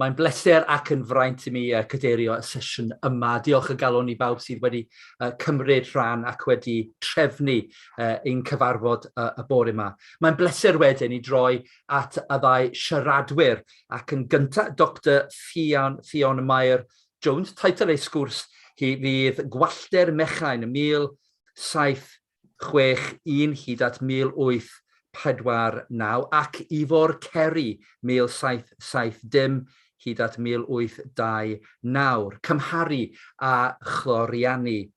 Mae'n bleser ac yn fraint i mi cadeirio y sesiwn yma. Diolch o galon i bawb sydd wedi cymryd rhan ac wedi trefnu ein cyfarfod y bore yma. Mae'n bleser wedyn i droi at y ddau siaradwyr ac yn gyntaf Dr Ffion, Ffion Mair Jones. Teitl ei sgwrs hi fydd Gwallter Mechain 17 61 hyd at 1849 ac Ifor Ceri 1770 hyd at 1829, cymharu â chloriannu.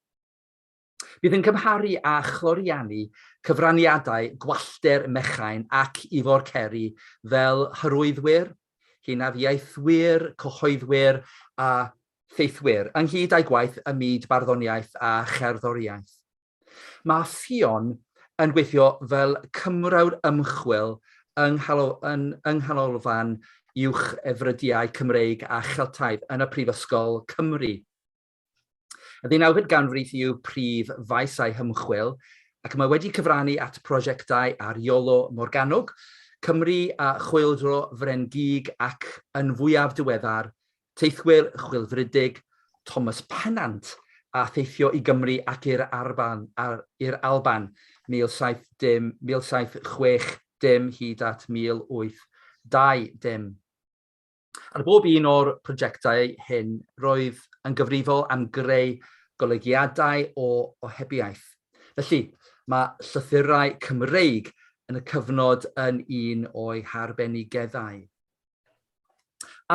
Bydd yn cymharu â chloriannu cyfraniadau Gwallter Mechain ac Ifor Ceri fel hyrwyddwyr, hynafiaethwyr, cyhoeddwyr a theithwyr, ynghyd â'i gwaith ym myd barddoniaeth a cherddoriaeth. Mae Ffion yn gweithio fel cymrawd ymchwil yng Nghanolfan Uwch Efrydiau Cymreig a Cheltaidd yn y Prifysgol Cymru. Y ddeunawfed ganrif yw prif faes ei hymchwil, ac mae wedi cyfrannu at prosiectau ar Iolo Morganwg, Cymru a Chwyldro Frengig ac, yn fwyaf diweddar, Teithwyr chwilfrydig Thomas Pennant a theithio i Gymru ac i'r Arban, i'r Alban 1760, 1760 hyd at 1820. Ar bob un o'r prosiectau hyn, roedd yn gyfrifol am greu golygiadau o ohebiaeth. Felly, mae llythyrau Cymreig yn y cyfnod yn un o'i harbenigeddau.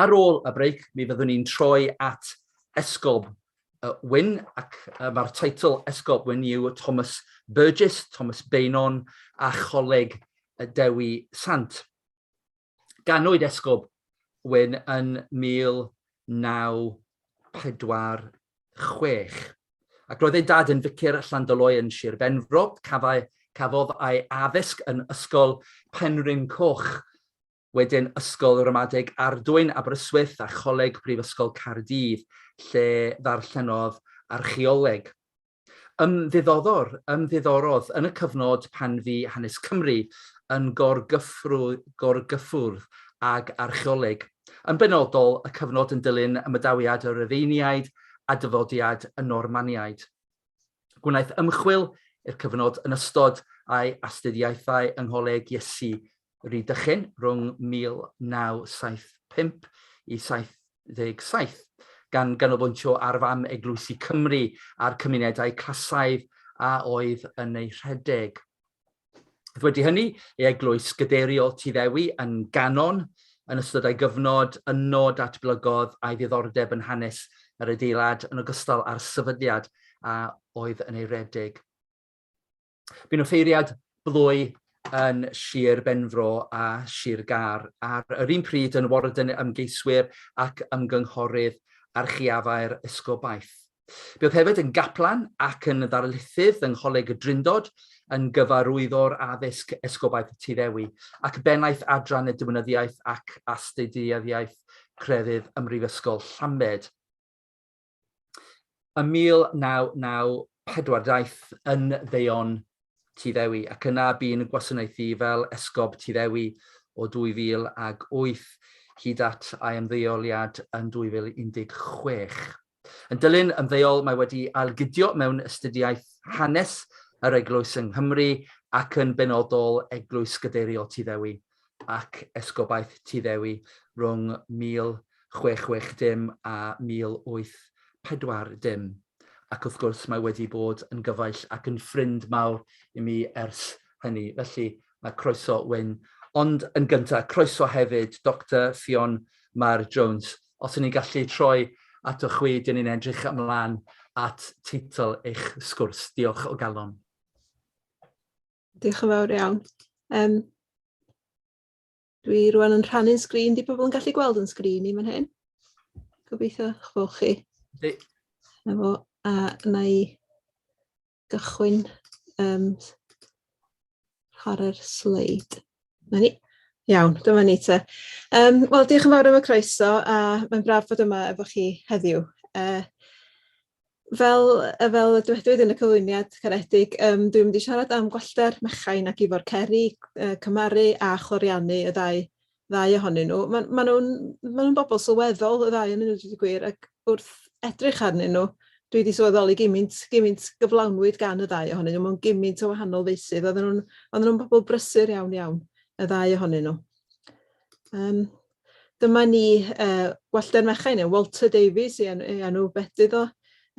Ar ôl y breic, mi fyddwn ni'n troi at Esgob Wyn, ac mae'r teitl Esgob Wyn yw Thomas Burgess, Thomas Beynon a Choleg Dewi Sant. Ganwyd Esgob Wyn yn 1946, ac roedd ei dad yn ficer Llandyloe yn Sir Benfro. Cafai, cafodd ei addysg yn Ysgol Penrhyn Coch wedyn Ysgol Ramadeg Ardwyn, Aberystwyth a Choleg Prifysgol Caerdydd, lle ddarllenodd archaeoleg. Ymddiddoror, ymddiddorodd yn y cyfnod pan fu hanes Cymru yn gorgyffwrdd ag archaeoleg, yn benodol y cyfnod yn dilyn ymadawiad y Rhufeiniaid a dyfodiad y Normaniaid. Gwnaeth ymchwil i'r cyfnod yn ystod ei astudiaethau yng Ngholeg Iesu Rhydychen rhwng 1975 i 77, gan ganolbwyntio ar fam eglwysi Cymru a'r cymunedau clasaidd a oedd yn ei rhedeg. Wedi hynny, ei eglwys gadeiriol Tŷ Ddewi yn Ganon. Yn ystod ei gyfnod yno datblygodd ei ddiddordeb yn hanes yr adeilad yn ogystal â'r sefydliad a oedd yn ei redeg. Bu'n offeiriad blwy yn Sir Benfro a Sir Gâr, ar yr un pryd yn warden ymgeiswyr ac ymgynghorydd archiafau'r esgobaeth. Buodd hefyd yn gaplan ac yn ddarlithydd yng Ngholeg y Drindod, yn gyfarwyddwr addysg Esgobaeth Tŷ Ddewi, ac bennaeth adran y Diwinyddiaeth ac Astudiaeth Crefydd ym Mhrifysgol Llambed. Ym 1994 daeth yn ddeon Tŷ Ddewi, ac yna bu'n gwasanaethu fel Esgob Tŷ Ddewi o 2008 hyd at ei ymddeoliad yn 2016. Yn dilyn ymddeol, mae wedi ailgydio mewn astudiaeth hanes yr Eglwys yng Nghymru ac yn benodol Eglwys Gadeiriol Tŷ Ddewi ac Esgobaeth Tŷ Ddewi rhwng 1660 a 1840. Ac wrth gwrs mae wedi bod yn gyfaill ac yn ffrind mawr i mi ers hynny. Felly mae croeso Wyn. Ond yn gyntaf, croeso hefyd Doctor Ffion Mair Jones. Os ydyn ni'n gallu troi atoch chwi, dyn ni'n edrych ymlaen at teitl eich sgwrs. Diolch o galon. Diolch yn fawr iawn. Um, dwi rwan yn rhannu'n sgrin. Di pobl yn gallu gweld yn sgrin i fan hyn? Gobeithio eich bod chi. Di. Efo, a na i gychwyn um, chwarae'r sleid. Na ni. Iawn, dyma ni te. Um, Wel, diolch yn fawr am y croeso, a mae'n braf bod yma efo chi heddiw. Uh, fel, fel y dywedwyd yn y cyflwyniad caredig, um, dwi'n mynd i siarad am Gwallter Mechain ac Ifor Ceri, uh, Cymaru a Chloriannu, y ddau ddau ohonyn nhw. Maen ma nhw'n ma nhw bobl sylweddol, y ddau ohonyn nhw, dweud y gwir, ac wrth edrych arnyn nhw, dwi wedi sylweddoli gymaint, gymaint gyflawnwyd gan y ddau ohonyn nhw mewn gymaint o wahanol feysydd. Oedden nhw'n oedden nhw'n bobl brysur iawn iawn, y ddau ohonyn nhw. Um, dyma ni uh, Walter Mechain, neu Walter Davies, ei enw, ei enw bedydd o,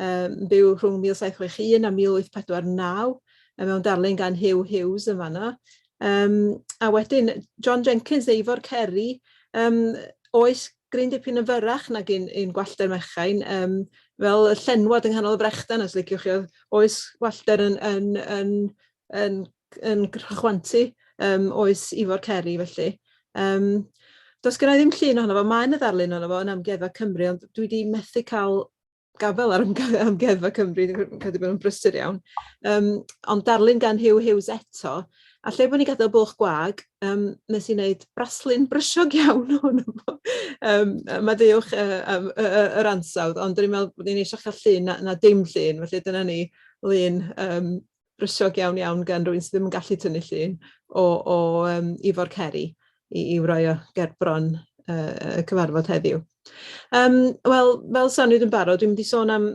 um, byw rhwng 1761 a 1849, mewn darlun gan Hugh Hughes yn fanno. Um, a wedyn, John Jenkins neu Ifor Ceri, um, oes gryn dipyn yn fyrrach nag un, un Gwallter Mechain, um, fel y llenwad yng nghanol y brechdan, os liciwch chi, oes Gwallter yn, yn, yn, yn, yn rhychwantu um, oes Ifor Ceri, felly. Um, does gen i ddim llun ohono fo, mae yna ddarlun ohono fo yn Amgueddfa Cymru, ond dwi wedi methu cael gafael ar Amgueddfa Cymru, dwi'n credu bod nhw'n brysur iawn. Um, ond darlun gan Hugh Hughes eto, a lle bod ni'n gadael bwlch gwag, um, nes i wneud braslun brysiog iawn ohono fo. Um, maddeuwch uh, um, yr ansawdd, ond dwi'n meddwl bod ni'n eisiau cael llun na, na dim llun, felly dyna ni lun um, brysiog iawn iawn gan rywun sydd ddim yn gallu tynnu llun o, o um, Ifor Ceri i, i'w roi o gerbron uh, y cyfarfod heddiw. Um, Wel, fel soniwyd yn barod, dwi'n mynd i sôn am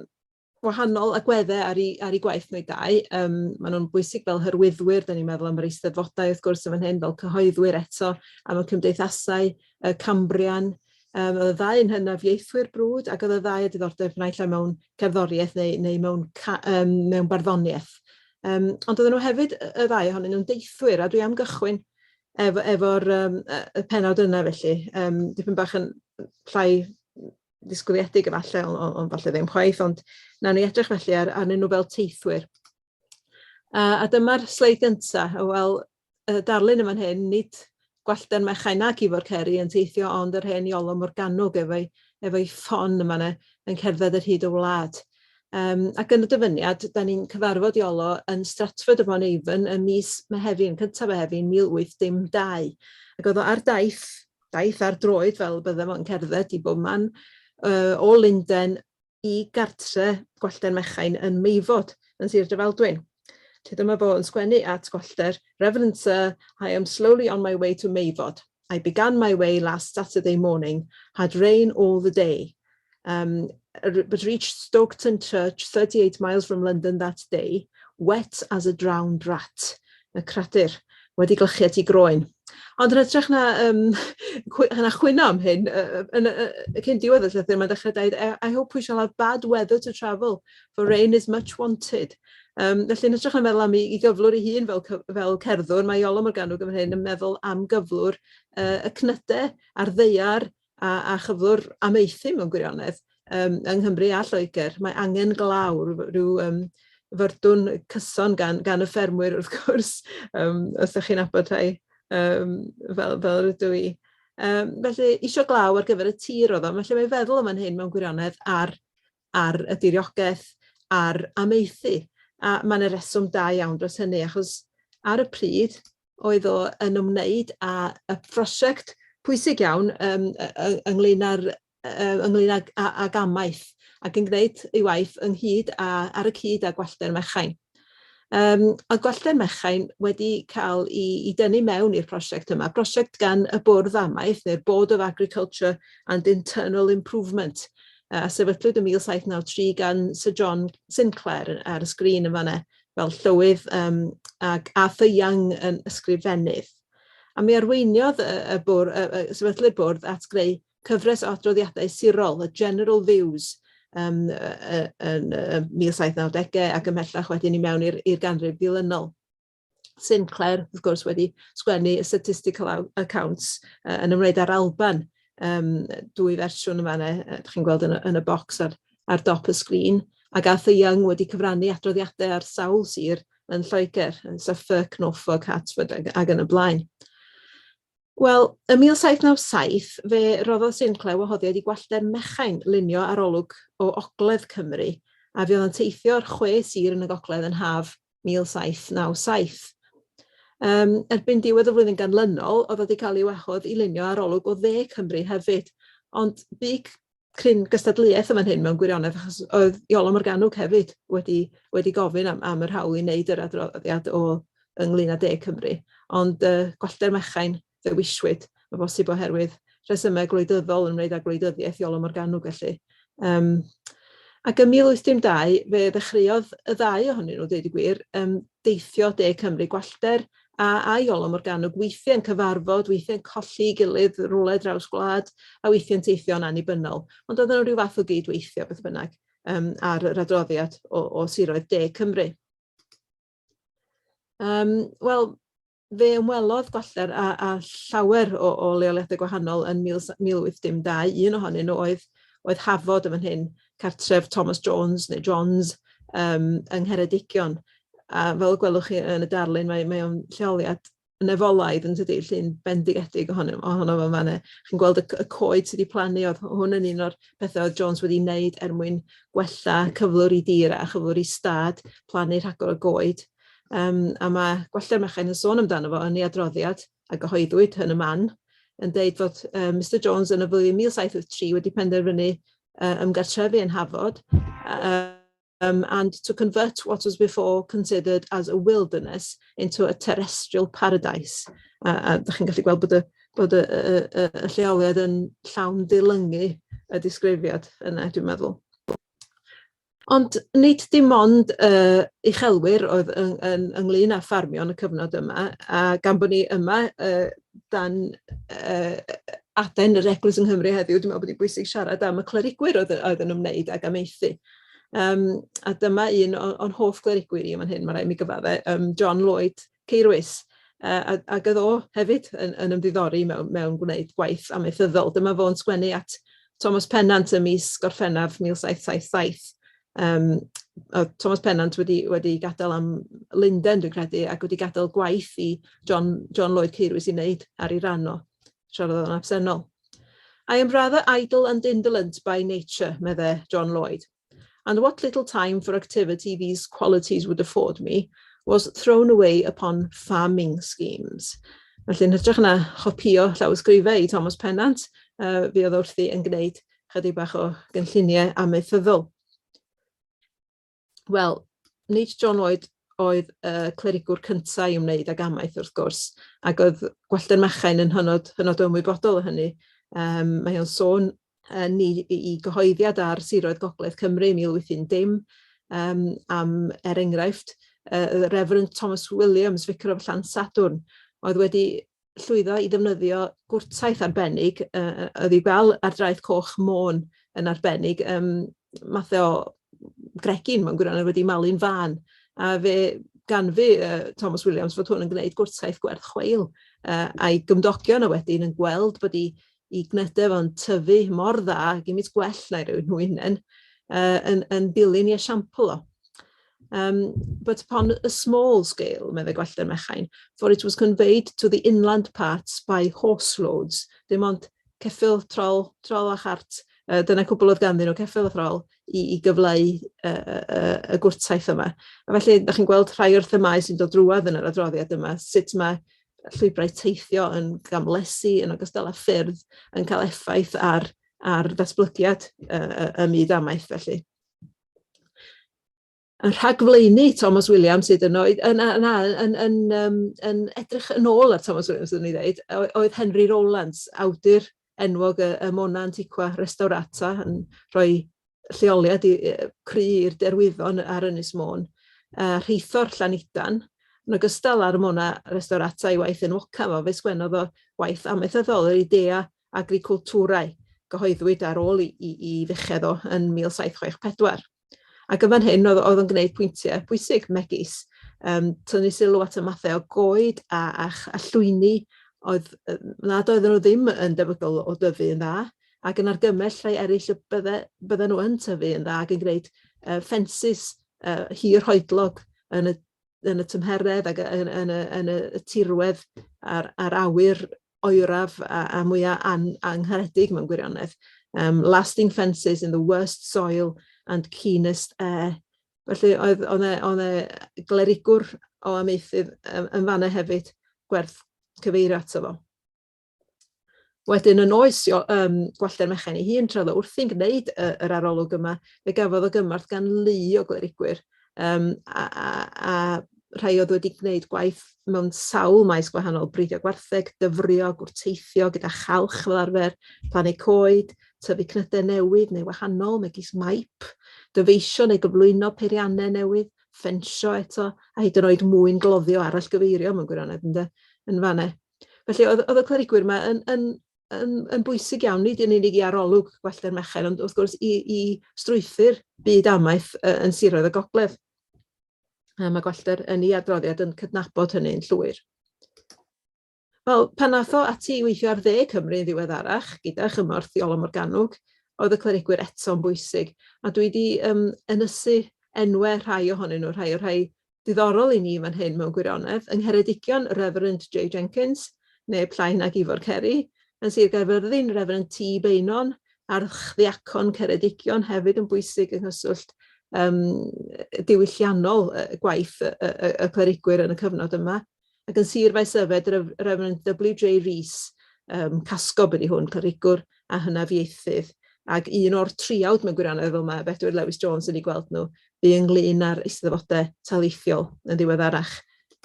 wahanol agweddau ar ei, ar ei gwaith nhw i dau. Um, maen nhw'n bwysig fel hyrwyddwyr, da ni'n meddwl am yr eisteddfodau wrth gwrs yn fan hyn, fel cyhoeddwyr eto, am y cymdeithasau, y Cambrian. Um, oedd y ddau yn hynafiaethwyr brwd ac oedd y ddau â diddordeb naill ai mewn cerddoriaeth neu, neu mewn, um, mewn barddoniaeth. Um, ond oedden nhw hefyd, y ddau ohonyn nhw'n deithwyr, a dwi am gychwyn efo, efo'r um, y penawd yna felly. Um, dipyn bach yn llai ddisgwyliedig efallai, ond on, on falle ddim chwaith, ond nawn ni edrych felly ar, arnyn nhw fel teithwyr. A, a dyma'r sleid gyntaf, wel, y darlun yma'n hyn, nid Gwallter Mechain nac Ifor Ceri yn teithio, ond yr hen Iolo Morganwg efo'i, efo'i ffon yma yna, yn cerdded ar hyd y wlad. Um, ac yn y dyfyniad, da ni'n cyfarfod Iolo yn Stratford upon Avon ym mis Mehefin, cyntaf Mehefin 1802. Ac oedd o ar daith, daith ar droed fel byddem o'n cerdded i bob man, uh, o Lunden i gartre Gwallter Mechain yn Meifod, yn Sir Drefaldwyn. Lle dyma fo yn sgwennu at Gwallter, Reverend Sir, I am slowly on my way to Meifod. I began my way last Saturday morning, had rain all the day, but reached Stoketon Church, 38 miles from London that day, wet as a drowned rat. Y cradur wedi glychu at ei groen. Ond yn hytrach na, um, na chwyno am hyn, uh, yn, uh, cyn diwedd y llythyr, mae'n dechrau dweud, I hope we shall have bad weather to travel, for rain is much wanted. Um, felly, yn hytrach na meddwl am ei, ei gyflwr ei hun fel, fel cerddwr, mae Iolo Morganwg yn hyn yn meddwl am gyflwr uh, y cnydau a'r ddaear a, a chyflwr amaethu mewn gwirionedd um, yng Nghymru a Lloegr. Mae angen glaw, rhyw, rhyw um, fyrdwn cyson gan, gan y ffermwyr wrth gwrs, um, os ydych chi'n abod rhai um, fel, fel rydw i. Um, felly, isio glaw ar gyfer y tir oedd o. Felly mae'n feddwl am hyn mewn gwirionedd ar, ar y diriogaeth, ar amaethu. A mae yna reswm da iawn dros hynny, achos ar y pryd, oedd o yn ymwneud â y prosiect pwysig iawn um, ynglyn â'r ynglyn ag, ag amaeth ac yn gwneud ei waith ynghyd â, ar y cyd â Gwallter Mechain. Um, oedd Gwallter Mechain wedi cael ei, i dynnu mewn i'r prosiect yma, prosiect gan y Bwrdd Amaeth, neu'r Board of Agriculture and Internal Improvement, a sefydlwyd yn 1793 gan Sir John Sinclair ar y sgrin yn fanna, fel llywydd um, ac Arthur Young yn ysgrifennydd. A mi arweiniodd y, y, bwr, y, y sefydlu'r bwrdd at greu cyfres o adroddiadau sirol, y General Views, um, yn 1790au ac ymhellach wedyn i mewn i'r ganrif ddilynol. Sinclair, wrth gwrs, wedi sgwennu y Statistical Accounts uh, yn ymwneud â'r Alban, um, dwy fersiwn yma, ne, ydych chi'n gweld yn y, yn y bocs ar, ar dop y sgrin, ac Arthur Young wedi cyfrannu adroddiadau ar sawl sir yn Lloegr, yn Suffolk, Norfolk, Hertford ag, ag yn y blaen. Wel, ym 1797, fe roddodd Sinclair wahoddiad i Gwallter Mechain lunio arolwg o Ogledd Cymru, a fuodd o'n teithio'r chwe sir yn y gogledd yn haf 1797. Um, erbyn diwedd y flwyddyn ganlynol, oedd wedi cael ei wahodd i lunio arolwg o dde Cymru hefyd, ond bu cryn gystadleuaeth yn fan hyn mewn gwirionedd, achos oedd Iolo Morganwg hefyd wedi, wedi gofyn am, am yr hawl i wneud yr adroddiad o ynglyn â De Cymru. Ond uh, Gwallter Mechain ddewiswyd. Mae bosib oherwydd rhesymau gwleidyddol yn wneud â gwleidyddiaeth Iolo Morganwg felly. Um, ac ym 1812 fe ddechreuodd y ddau ohonyn nhw, dweud y gwir, um, deithio De Cymru Gwallter a, a Iolo Morganwg, weithiau'n cyfarfod, weithiau'n colli gilydd rhywle draws gwlad, a weithiau'n teithio'n annibynnol. Ond oedden nhw rhyw fath o gyd-weithio, beth bynnag, um, ar yr adroddiad o, o siroedd De Cymru. Um, Wel, fe ymwelodd Gwallter â, â llawer o, o leoliadau gwahanol yn 1812. Un ohonyn nhw oedd, oedd Hafod yn fan hyn, cartref Thomas Jones neu Johns um, yng Ngheredigion. A fel y gwelwch chi yn y darlun, mae, mae o'n lleoliad nefolaidd yn tydi, llun bendigedig ohono, ohono fo fan Chi'n gweld y, y coed sydd wedi plannu, oedd hwn yn un o'r pethau oedd Jones wedi wneud er mwyn gwella cyflwr i dir a chyflwr i stad, plannu rhagor o goed. Um, a mae Gwallter Mechain yn sôn amdano fo yn ei adroddiad a gyhoeddwyd yn y man, yn deud fod uh, Mr Jones yn y flwyddyn 1783 wedi penderfynu uh, ymgartrefu yn Hafod, um, and to convert what was before considered as a wilderness into a terrestrial paradise. A, a dych chi'n gallu gweld bod y, bod y, y, y, y lleoliad yn llawn dilyngu y disgrifiad yna, dwi'n meddwl. Ond nid dim ond uh, uchelwyr oedd yn, yn, ynglyn â ffarmio yn y cyfnod yma, a gan bod ni yma uh, dan uh, aden yr eglwys yng Nghymru heddiw, dwi'n meddwl bod hi'n bwysig siarad am y clerigwyr oedd, oedd yn ymwneud ag amaethu. Um, a dyma un o'n hoff glerigwyr i fan hyn, mae rhaid mi gyfadde, um, John Lloyd Ceirwys. Uh, ac oedd o hefyd yn, yn ymddiddori mewn, mewn gwneud gwaith amaethyddol. Dyma fo'n sgwennu at Thomas Pennant ym mis Gorffennaf 1777. Um, Thomas Pennant wedi, wedi gadael am Lundain, dwi'n credu, ac wedi gadael gwaith i John, John Lloyd Ceirwys i wneud ar ei ran o, tra oedd o'n absennol. I am rather idle and indolent by nature, medde John Lloyd. And what little time for activity these qualities would afford me was thrown away upon farming schemes. Felly, yn hytrach na chopïo llawysgrifau i Thomas Pennant, uh, fi oedd wrthi yn gwneud chydig bach o gynlluniau amaethyddol. Wel, nid John Lloyd oedd y clerigwr cyntaf i wneud ag amaeth wrth gwrs, ac oedd Gwallter Mechain yn hynod, hynod o ymwybodol o hynny. Um, mae o'n sôn yn i, i gyhoeddiad ar siroedd Gogledd Cymru 1810, um, am, er enghraifft, uh, Reverend Thomas Williams, Vicar of Llansadwrn, oedd wedi llwyddo i ddefnyddio gwrtaith arbennig, uh, oedd i'w gael ar draeth coch Môn yn arbennig, um, mathau o gregyn mewn gwirionedd wedi malu'n fân, a fe ganfu uh, Thomas Williams fod hwn yn gwneud gwrtaith gwerth chweil, uh, a'i gymdogion o wedyn yn gweld bod i, i gnydau fo'n tyfu mor dda, gymaint gwell na'i rywun nhw hunain, uh, yn, yn dilyn i esiampl o. Um, but upon a small scale, meddai Gwallter Mechain, for it was conveyed to the inland parts by horse loads. Dim ond ceffyl, trol, trol a chart, uh, dyna cwbl oedd ganddyn nhw, ceffyl a throl, i, i gyfleu uh, uh, y gwrtaith yma. A felly, da chi'n gweld rhai o'r themau sy'n dod drwad yn yr adroddiad yma, sut mae llwybrau teithio yn gamlesu yn ogystal â ffyrdd yn cael effaith ar, ar ddatblygiad uh, y myd amaeth felly. Yn rhagflaenu Thomas Williams hyd yn oed, yn, yn, yn, yn, um, yn edrych yn ôl ar Thomas Williams, ydyn ni dweud, oedd Henry Rowlands, awdur enwog y, y Mona Antiqua Restaurata, yn rhoi lleoliad i, cry i'r derwyddon ar Ynys Môn, a rheithor Llanidan, yn ogystal â'r Mona Restaurata i waith enwocaf o, fe sgwennodd o waith amaethyddol, yr Idea Agriculturae, gyhoeddwyd ar ôl i, i, i fuchedd o yn 1764. Ac yn fan hyn, oedd, oedd o'n gwneud pwyntiau pwysig, megis um, tynnu sylw at y mathau o goed a, a, a llwyni oedd, nad oedden nhw ddim yn debygol o dyfu yn dda, ac yn argymell rhai eraill y bydde, bydden nhw yn tyfu yn dda ac yn gwneud uh, ffensys uh, hir hoedlog yn y, yn y tymheredd ac yn, yn, y, yn y tirwedd a'r, a'r awyr oeraf a, a mwyaf an, angharedig mewn gwirionedd. Um, lasting fences in the worst soil and keenest air. Felly oedd, oedd, e, oedd e glerigwr o amaethydd yn, yn fanna hefyd gwerth cyfeirio ato fo. Wedyn yn oes um, Gwallter Mechain ei hun, tra oedd o wrthi'n gwneud y, yr arolwg yma, fe gafodd o gymorth gan lu o glerigwyr um, a, a, a rhai oedd wedi gwneud gwaith mewn sawl maes gwahanol, bridio gwartheg, dyfrio, gwrteithio gyda chalch fel arfer, plannu coed, tyfu cnydau newydd neu wahanol, megis maip, dyfeisio neu gyflwyno peiriannau newydd, ffensio eto, a hyd yn oed mwyn gloddio arall gyfeirio mewn gwirionedd, ynde, yn fanne. Felly oedd, oedd y clerigwyr yma yn, yn, yn, yn bwysig iawn, nid yn unig i arolwg Gwallter Mechain, ond wrth gwrs i, i strwythur byd amaeth yn siroedd y gogledd. A mae Gwallter yn ei adroddiad yn cydnabod hynny'n llwyr. Wel, pan nath o ati i weithio ar dde Cymru yn ddiweddarach, gyda chymorth Iolo Morganwg, oedd y clerigwyr eto'n bwysig. A dwi wedi um, ynysu enwau rhai ohonyn nhw, rhai o'r rhai diddorol i ni fan hyn mewn gwirionedd. Yng Ngheredigion, Reverend J Jenkins, neb llai nag Ifor Ceri. Yn Sir Gaerfyrddin, Reverend T Beynon, Archddiacon Ceredigion hefyd yn bwysig yng nghyswllt um, diwylliannol gwaith y, y, y clerigwyr yn y cyfnod yma. Ac yn Sir Faesyfed, Reverend W.J. Rees, um, casgob ydy hwn, clerigwr a hynafiaethydd, ac un o'r triawd mewn gwirionedd, fel mae Bedwyr Lewis Jones yn ei gweld nhw, bu ynglyn â'r eisteddfodau taleithiol yn ddiweddarach.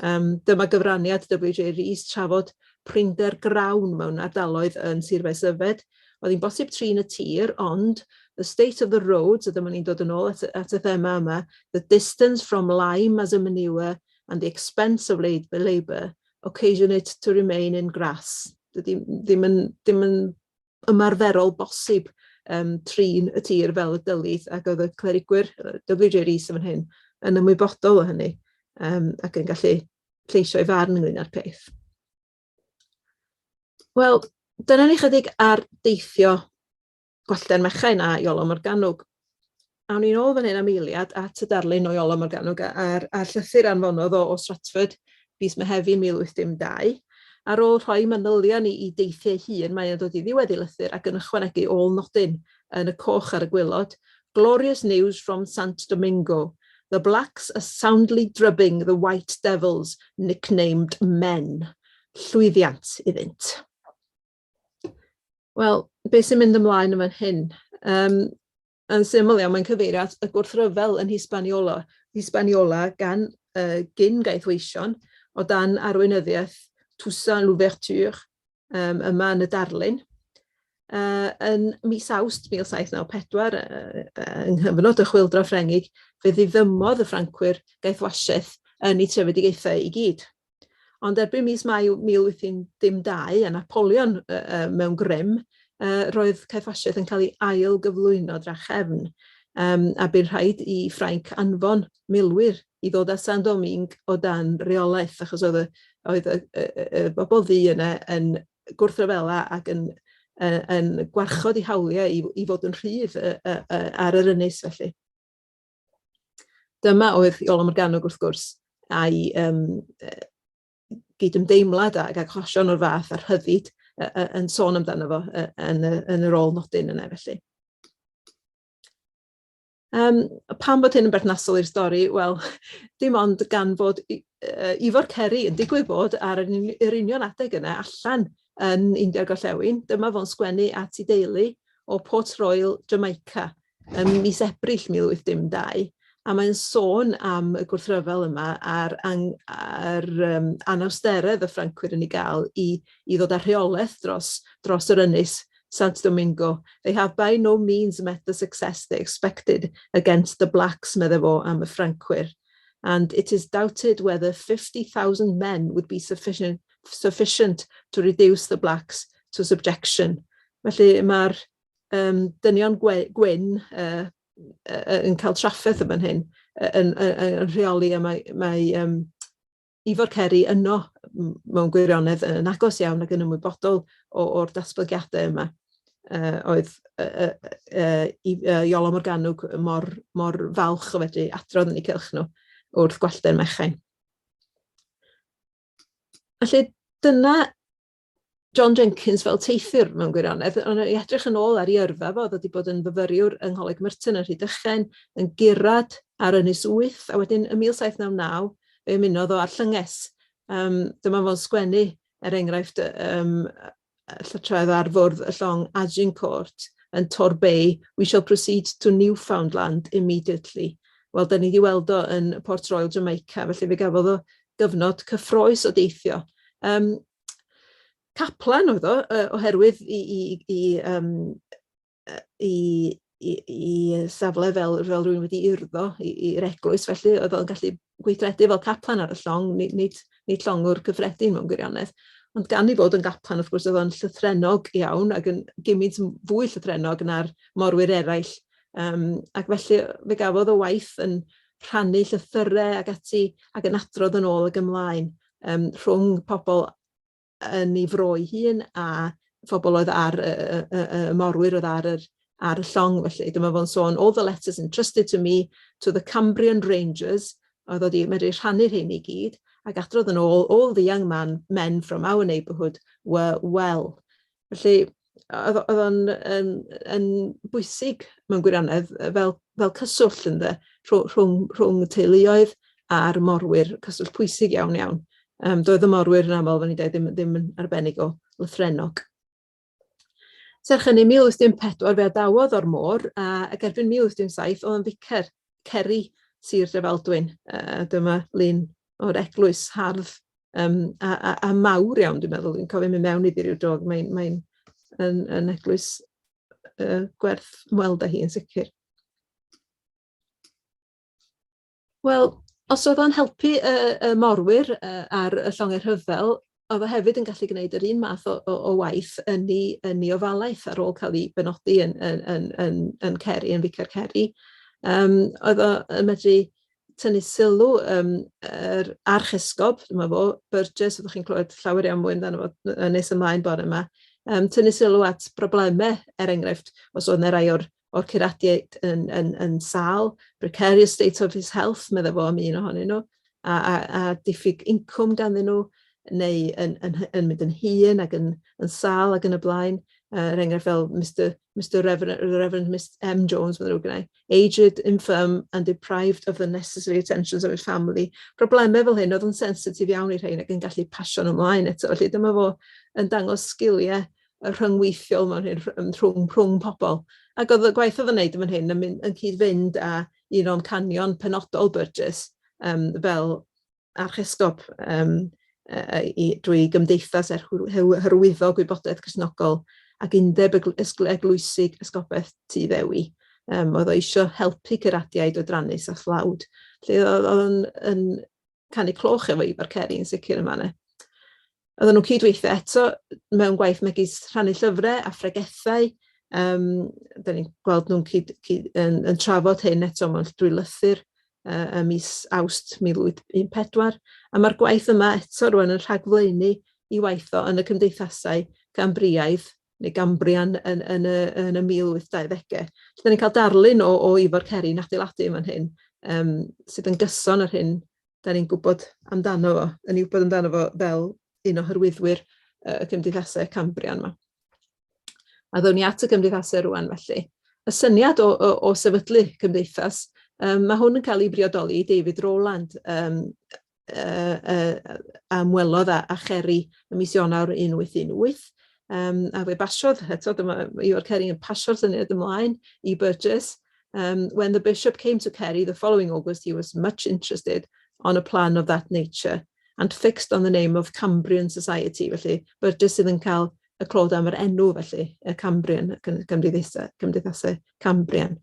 Um, dyma gyfraniad W.J. Rees trafod prinder grawn mewn ardaloedd yn Sir Faesyfed. Oedd hi'n bosib trin y tir, ond the state of the roads, a dyma ni'n dod yn ôl at, at y thema yma, the distance from lime as a manure and the expense of labour occasion it to remain in grass. Dydy ddim yn, ddim yn ymarferol bosib um, trin y tir fel y dylid, ac oedd y clerigwyr, W.J. Rees yn fan hyn, yn ymwybodol o hynny um, ac yn gallu lleisio ei farn ynglyn â'r peth. Wel, dyna ni chydig ar deithio Gwallter Mechain a Iolo Morganwg. Awn ni'n ôl fan hyn am eiliad at y darlun o Iolo Morganwg a'r, a'r llythyr anfonodd o, o Stratford fis Mehefin 1812. Ar ôl rhoi manylion i, i deithiau hun, mae o'n dod i ddiwedd ei lythyr ac yn ychwanegu ôl nodyn yn y coch ar y gwylod. Glorious news from Sant Domingo. The blacks are soundly drubbing the white devils, nicknamed men. Llwyddiant iddynt. Wel, beth sy'n mynd ymlaen yn fan hyn? Um, yn syml iawn, mae'n cyfeirio at y gwrthryfel yn Hispaniola, Hispaniola gan uh, gyn gaethweision o dan arweinyddiaeth Toussaint Louverture um, yma yn y darlun. Uh, yn mis Awst 1794, uh, yng nghyfnod y Chwyldro Ffrengig, fe ddiddymodd y Ffrancwyr gaethwasiaeth yn eu trefedigaethau i gyd. Ond erbyn mis Mai 1812, a Napoleon uh, mewn grym, uh, roedd caethwasiaeth yn cael ei ail gyflwyno drachefn, um, a bu'n rhaid i Ffrainc anfon milwyr i ddod â Saint-Domingue o dan reolaeth, achos oedd y, oedd y, y, y, y bobl ddu yna yn gwrthryfela ac yn, yn, yn gwarchod eu hawliau i, i fod yn rhydd ar yr ynys felly. Dyma oedd Iolo Morganwg wrth gwrs, a'i um, gydymdeimlad ag achosion o'r fath a'r rhyddid yn sôn amdano fo yn, y, yn yr ôl nodyn yna felly. Um, pam bod hyn yn berthnasol i'r stori? Wel, dim ond gan fod Ifor Ceri yn digwydd bod ar yr union adeg yna allan yn India'r Gorllewin. Dyma fo'n sgwennu at ei deulu o Port Royal, Jamaica, ym mis Ebrill 1812, a mae'n sôn am y gwrthryfel yma a'r, ang, a'r um, anawsteredd y Ffrancwyr yn ei gael i, i ddod â rheolaeth dros, dros yr ynys Sant Domingo. They have by no means met the success they expected against the blacks, medde fo am y Ffrancwyr. And it is doubted whether 50,000 men would be sufficient, sufficient to reduce the blacks to subjection. Felly mae'r um, dynion gwyn uh, yn cael trafferth yn fan hyn, yn, yn, yn rheoli a mae, mae um, Ifor Ceri yno mewn gwirionedd yn agos iawn ac yn ymwybodol o'r datblygiadau yma. Uh, oedd uh, uh, uh, Iolo Morganwg mor, mor falch o fedru adrodd yn eu cylch nhw wrth Gwallter Mechain. Felly dyna John Jenkins fel teithiwr mewn gwirionedd, ond i edrych yn ôl ar ei yrfa fo, oedd wedi bod yn fyfyriwr yng Ngholeg Merton yn Rhydychen, yn gurad ar Ynys Wyth, a wedyn ym 1799 fe ymunodd o â'r llynges. Um, dyma fo'n sgwennu, er enghraifft, um, llytredd ar fwrdd y llong Agincourt yn Torbay, we shall proceed to Newfoundland immediately. Wel, da ni wedi weld o yn Port Royal, Jamaica, felly fe gafodd o gyfnod cyffroes o deithio. Um, caplan oedd o, oherwydd i, i, i, um, i, i, i safle fel, fel rhywun wedi urddo i'r eglwys, felly oedd o'n gallu gweithredu fel caplan ar y llong, nid, nid, nid llongwr cyffredin mewn gwirionedd. Ond gan ei fod yn gaplan, wrth gwrs, oedd o'n llythrennog iawn ac yn gymaint fwy llythrennog na'r morwyr eraill. Um, ac felly fe gafodd o waith yn rhannu llythyrau ac ati ac yn adrodd yn ôl ac ymlaen um, rhwng pobl yn ei fro ei hun a phobl oedd ar y, y, y, y morwyr oedd ar yr, ar y llong felly. Dyma fo'n sôn, all the letters entrusted to me to the Cambrian Rangers, oedd wedi medru rhannu'r rhein i gyd, ac adrodd yn ôl, all the young man, men from our neighbourhood were well. Felly, oedd o'n yn, yn bwysig mewn gwirionedd fel, fel cyswllt ynddo, rhwng, rhwng teuluoedd a'r morwyr, cyswllt pwysig iawn iawn. Um, doedd y morwyr yn aml, fel ni'n dweud, ddim, ddim yn arbennig o lythrennog. Serch hynny, 1814 fe adawodd o'r môr, a, ac erbyn 1817 oedd yn ficer Ceri, Sir Drefaldwyn. Uh, dyma lun o'r eglwys hardd um, a, a, a mawr iawn, dwi'n meddwl. Dwi'n cofio mynd mewn iddi rhyw dro. Mae'n mae yn, yn eglwys uh, gwerth ymweld â hi yn sicr. Wel, os oedd o'n helpu y, y morwyr ar y llongau rhyfel, oedd o hefyd yn gallu gwneud yr un math o, o, o waith yn ei, yn ei ofalaeth ar ôl cael ei benodi yn, yn, yn, yn, yn Ceri, yn Ficer Ceri. Um, oedd o yn medru tynnu sylw um, yr archesgob, dyma fo, Burgess, ydych chi'n clywed llawer iawn mwy amdano fo nes ymlaen bore yma, um, tynnu sylw at broblemau, er enghraifft, os oedd yna rai o'r, o'r curadiaid yn, yn, yn sal, precarious state of his health, meddai fo am un ohonyn nhw, a, a, a diffyg incwm ganddyn nhw, neu yn, yn, yn mynd yn hŷn ac yn, yn sal ac yn y blaen. Er enghraifft fel Mr, Mr Reverend, Reverend Mr M Jones, mae'n ddrwg gennau, aged, infirm and deprived of the necessary attentions of his family. Problemau fel hyn oedd yn sensitif iawn i'r rhain ac yn gallu pasio nhw ymlaen eto. Felly dyma fo yn dangos sgiliau rhyngweithiol mewn hyn, rhwng, rhwng pobl. Ac oedd y gwaith oedd yn wneud yn fan hyn yn, mynd, yn cyd-fynd â un o'n canion penodol Burgess um, fel archesgob um, i, drwy gymdeithas er hyrwyddo gwybodaeth Gristnogol ac undeb eglwysig esgobaeth Tŷ Ddewi. Um, oedd o eisiau helpu cyradiaid oedrannus a thlawd. Felly oedd o'n yn canu cloch efo Ifor Ceri yn sicr yma. Ne. Oedden nhw'n cydweithio eto mewn gwaith megis rhannu llyfrau a phregethau. Um, da ni'n gweld nhw'n cyd, cyd, yn, yn trafod hyn eto mewn drwy lythyr uh, ym mis Awst 1814, a mae'r gwaith yma eto rwan yn rhagflaenu i waith o yn y cymdeithasau Gambriaidd neu Gambrian yn, yn, y, yn y 1820au. Felly, da ni'n cael darlun o, o Ifor Ceri'n adeiladu fan hyn, um, sydd yn gyson ar hyn da ni'n gwybod amdano fo, yn ei wybod amdano fo fel un o hyrwyddwyr y cymdeithasau Cambrian yma. A ddown ni at y gymdeithasau rwan felly. Y syniad o, o, o sefydlu cymdeithas, um, mae hwn yn cael ei briodoli i David Rowland, um, uh, uh, a ymwelodd â, â Cheri ym mis Ionawr 1818, um, a fe basiodd, eto dyma Ifor Ceri yn pasio'r syniad ymlaen i Burgess. Um, when the bishop came to Kerry the following August, he was much interested on a plan of that nature and fixed on the name of Cambrian Society. Felly, Burgess sydd yn cael y clod am yr enw felly, y Cambrian, y cymdeithasau, cymdeithasau Cambrian.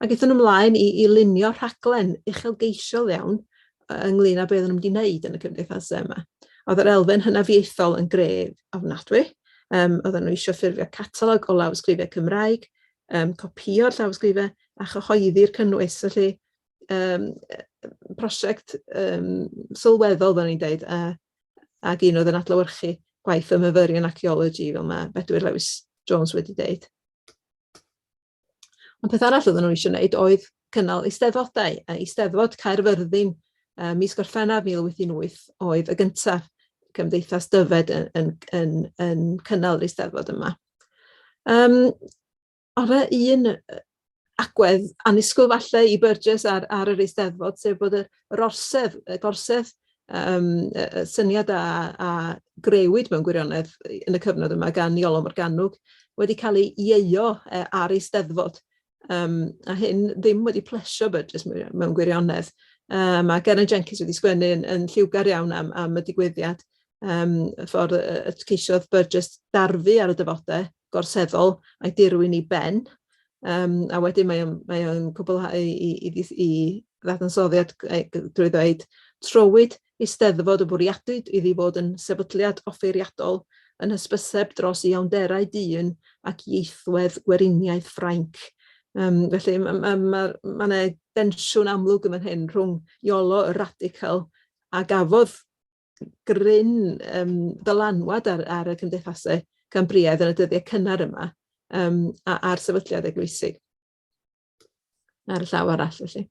Ac aethon nhw ymlaen i, i lunio rhaglen uchelgeisiol iawn ynglyn â beth oedden nhw'n mynd i wneud yn y cymdeithasau yma. Oedd yr elfen hynafiaethol yn gref ofnadwy. Um, oedden nhw eisiau ffurfio catalog o lawysgrifau Cymraeg, um, copïo'r llawysgrifau a chyhoeddi'r cynnwys. Felly, um, prosiect um, sylweddol, fel ni'n dweud, a, ac un oedd yn adlewyrchu gwaith y myfyrion yn archaeology, fel mae Bedwyr Lewis Jones wedi dweud. Ond peth arall oedden nhw eisiau gwneud oedd cynnal eisteddfodau. A Eisteddfod Caerfyrddin mis Gorffennaf 1818 oedd y gyntaf Cymdeithas Dyfed yn, yn, yn, yn cynnal yr eisteddfod yma. Um, Oedd 'na un agwedd annisgwyl falle i Burgess ar, ar yr Eisteddfod, sef bod yr, yr orsedd, y gorsedd, um, y, y syniad a, a greuwyd mewn gwirionedd yn y cyfnod yma gan Iolo Morganwg, wedi cael ei ieuo ar Eisteddfod. A hyn ddim wedi plesio Burgess mewn gwirionedd. Mae Geraint Jenkins wedi sgwennu yn lliwgar iawn am y digwyddiad, y ffordd y ceisiodd Burgess darfu ar y dyfodau gorseddol a'i dirwyn i ben. A wedyn mae o'n cwblhau i ddadansoddiad drwy ddweud, "Trowyd Eisteddfod y bwriadwyd iddi fod yn sefydliad offeiriadol yn hysbyseb dros iawnderau dyn ac ieithwedd Gweriniaeth Ffrainc." Felly mae ma, ma, ma 'na densiwn amlwg yn fan hyn rhwng Iolo y radical a gafodd gryn ddylanwad ar y cymdeithasau Cambriaidd yn y dyddiau cynnar yma a'r sefydliad eglwysig ar y llaw arall felly.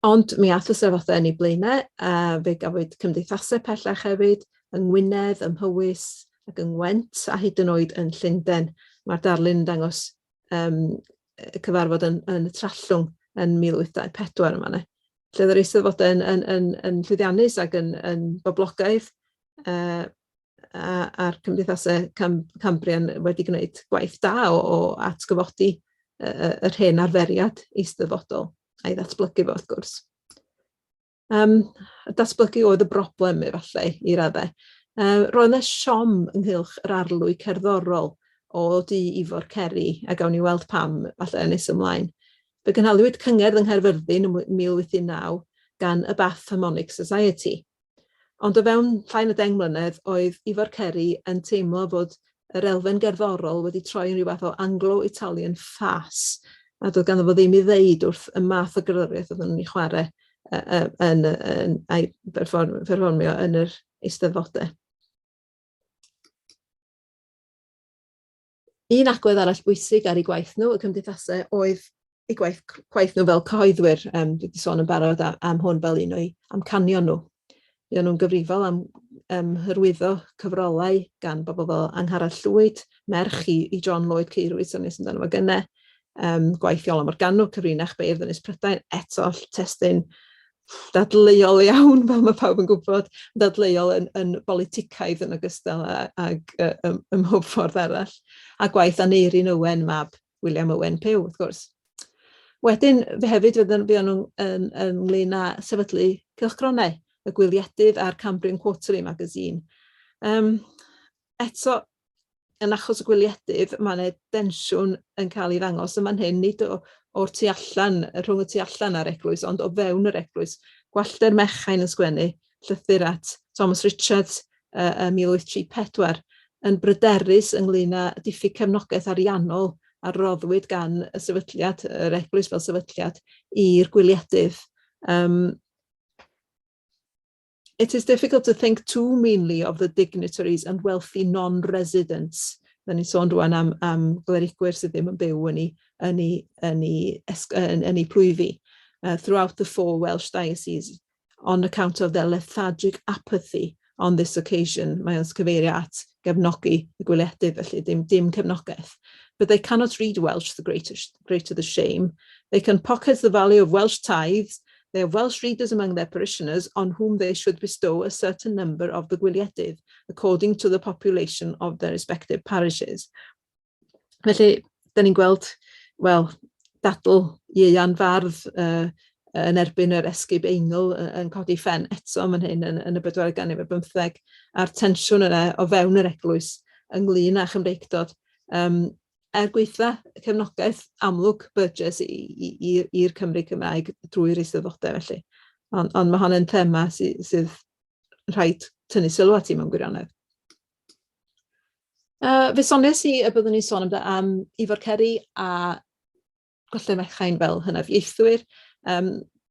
Ond mi ath y sefyllfa yn ei blaenau, a fe gafwyd cymdeithasau pellach hefyd, yng Ngwynedd, ym Mhowys ac yng Ngwent, a hyd yn oed yn Llundain. Mae'r darlun yn dangos y cyfarfod yn y Trallwng yn 1824 yma. Ne? Lle oedd yr eisteddfodau yn llwyddiannus ac yn boblogaidd, a'r cymdeithasau Cambrian wedi gwneud gwaith da o atgyfodi yr hen arferiad eisteddfodol a'i ddatblygu fo, wrth gwrs. Datblygu oedd y broblem efallai i raddau. Roedd yna siom ynghylch yr arlwy cerddorol o du Ifor Ceri, a gawn ni weld pam falle yn nes ymlaen. Fe gynhaliwyd cyngerdd yng Nghaerfyrddin ym 1819 gan y Bath Harmonic Society. Ond o fewn llai na 10 mlynedd oedd Ifor Ceri yn teimlo fod yr elfen gerddorol wedi troi yn rhyw fath o Anglo-Italian farce, a doedd ganddo fo ddim i ddeud wrth y math o gerddoriaeth oedden nhw'n ei chwarae yn, a'i perfformio yn yr eisteddfodau. Un agwedd arall bwysig ar eu gwaith nhw, y cymdeithasau, oedd eu gwaith nhw fel cyhoeddwyr. Dwi wedi sôn yn barod am hwn fel un o'i amcanion nhw. Fuon nhw'n gyfrifol am hyrwyddo cyfrolau gan bobl fel Angharad Llwyd, merch i John Lloyd Ceirwyd, soniais amdano fo gynne, gwaith Iolo Morgannwg, Cyfrinach Beirdd Ynys Prydain, eto testun dadleuol iawn, fel mae pawb yn gwybod, dadleuol yn boliticaidd yn ogystal ag ym mhob ffordd arall. A gwaith Aneurin Owen, mab William Owen Pugh, wrth gwrs. Wedyn, fe hefyd fuon nhw'n ynglyn â sefydlu cylchgronau, y Gwyliedydd a'r Cambrian Quarterly Magazine. Eto, yn achos y Gwyliedydd, mae yna densiwn yn cael ei ddangos yn fan hyn, nid o'r tu allan, rhwng y tu allan a'r eglwys, ond o fewn yr eglwys. Gwallter Mechain yn sgwennu llythyr at Thomas Richards ym 1834, yn bryderus ynglyn â diffyg cefnogaeth ariannol a roddwyd gan y sefydliad, yr eglwys fel sefydliad, i'r Gwyliedydd. "It is difficult to think too meanly of the dignitaries and wealthy non-residents." Da ni'n sôn rwan am glerigwyr sydd ddim yn byw yn eu plwyfi. "Throughout the four Welsh dioceses on account of their lethargic apathy on this occasion." Mae o'n cyfeirio at gefnogi y Gwyliedydd, felly dim cefnogaeth. "But they cannot read Welsh, the greater the shame. They can pocket the value of Welsh tithes. They have Welsh readers among their parishioners on whom they should bestow a certain number of the Gwyliedydd, according to the population of their respective parishes." Felly, da ni'n gweld, wel, dadl Ieuan Fardd yn erbyn yr esgyb Eingl yn codi ffen eto fan hyn yn y bedwaredd ganrif ar bymtheg, a'r tensiwn yna o fewn yr eglwys ynglyn â Chymreictod. Er gweitha cefnogaeth amlwg Burgess i'r Cymry Cymraeg drwy'r eisteddfodau felly. Ond mae hon yn thema sydd rhaid tynnu sylw ati mewn gwirionedd. Fe soniais i y byddwn ni'n sôn am Ifor Ceri a Gwallter Mechain fel hynafiaethwyr.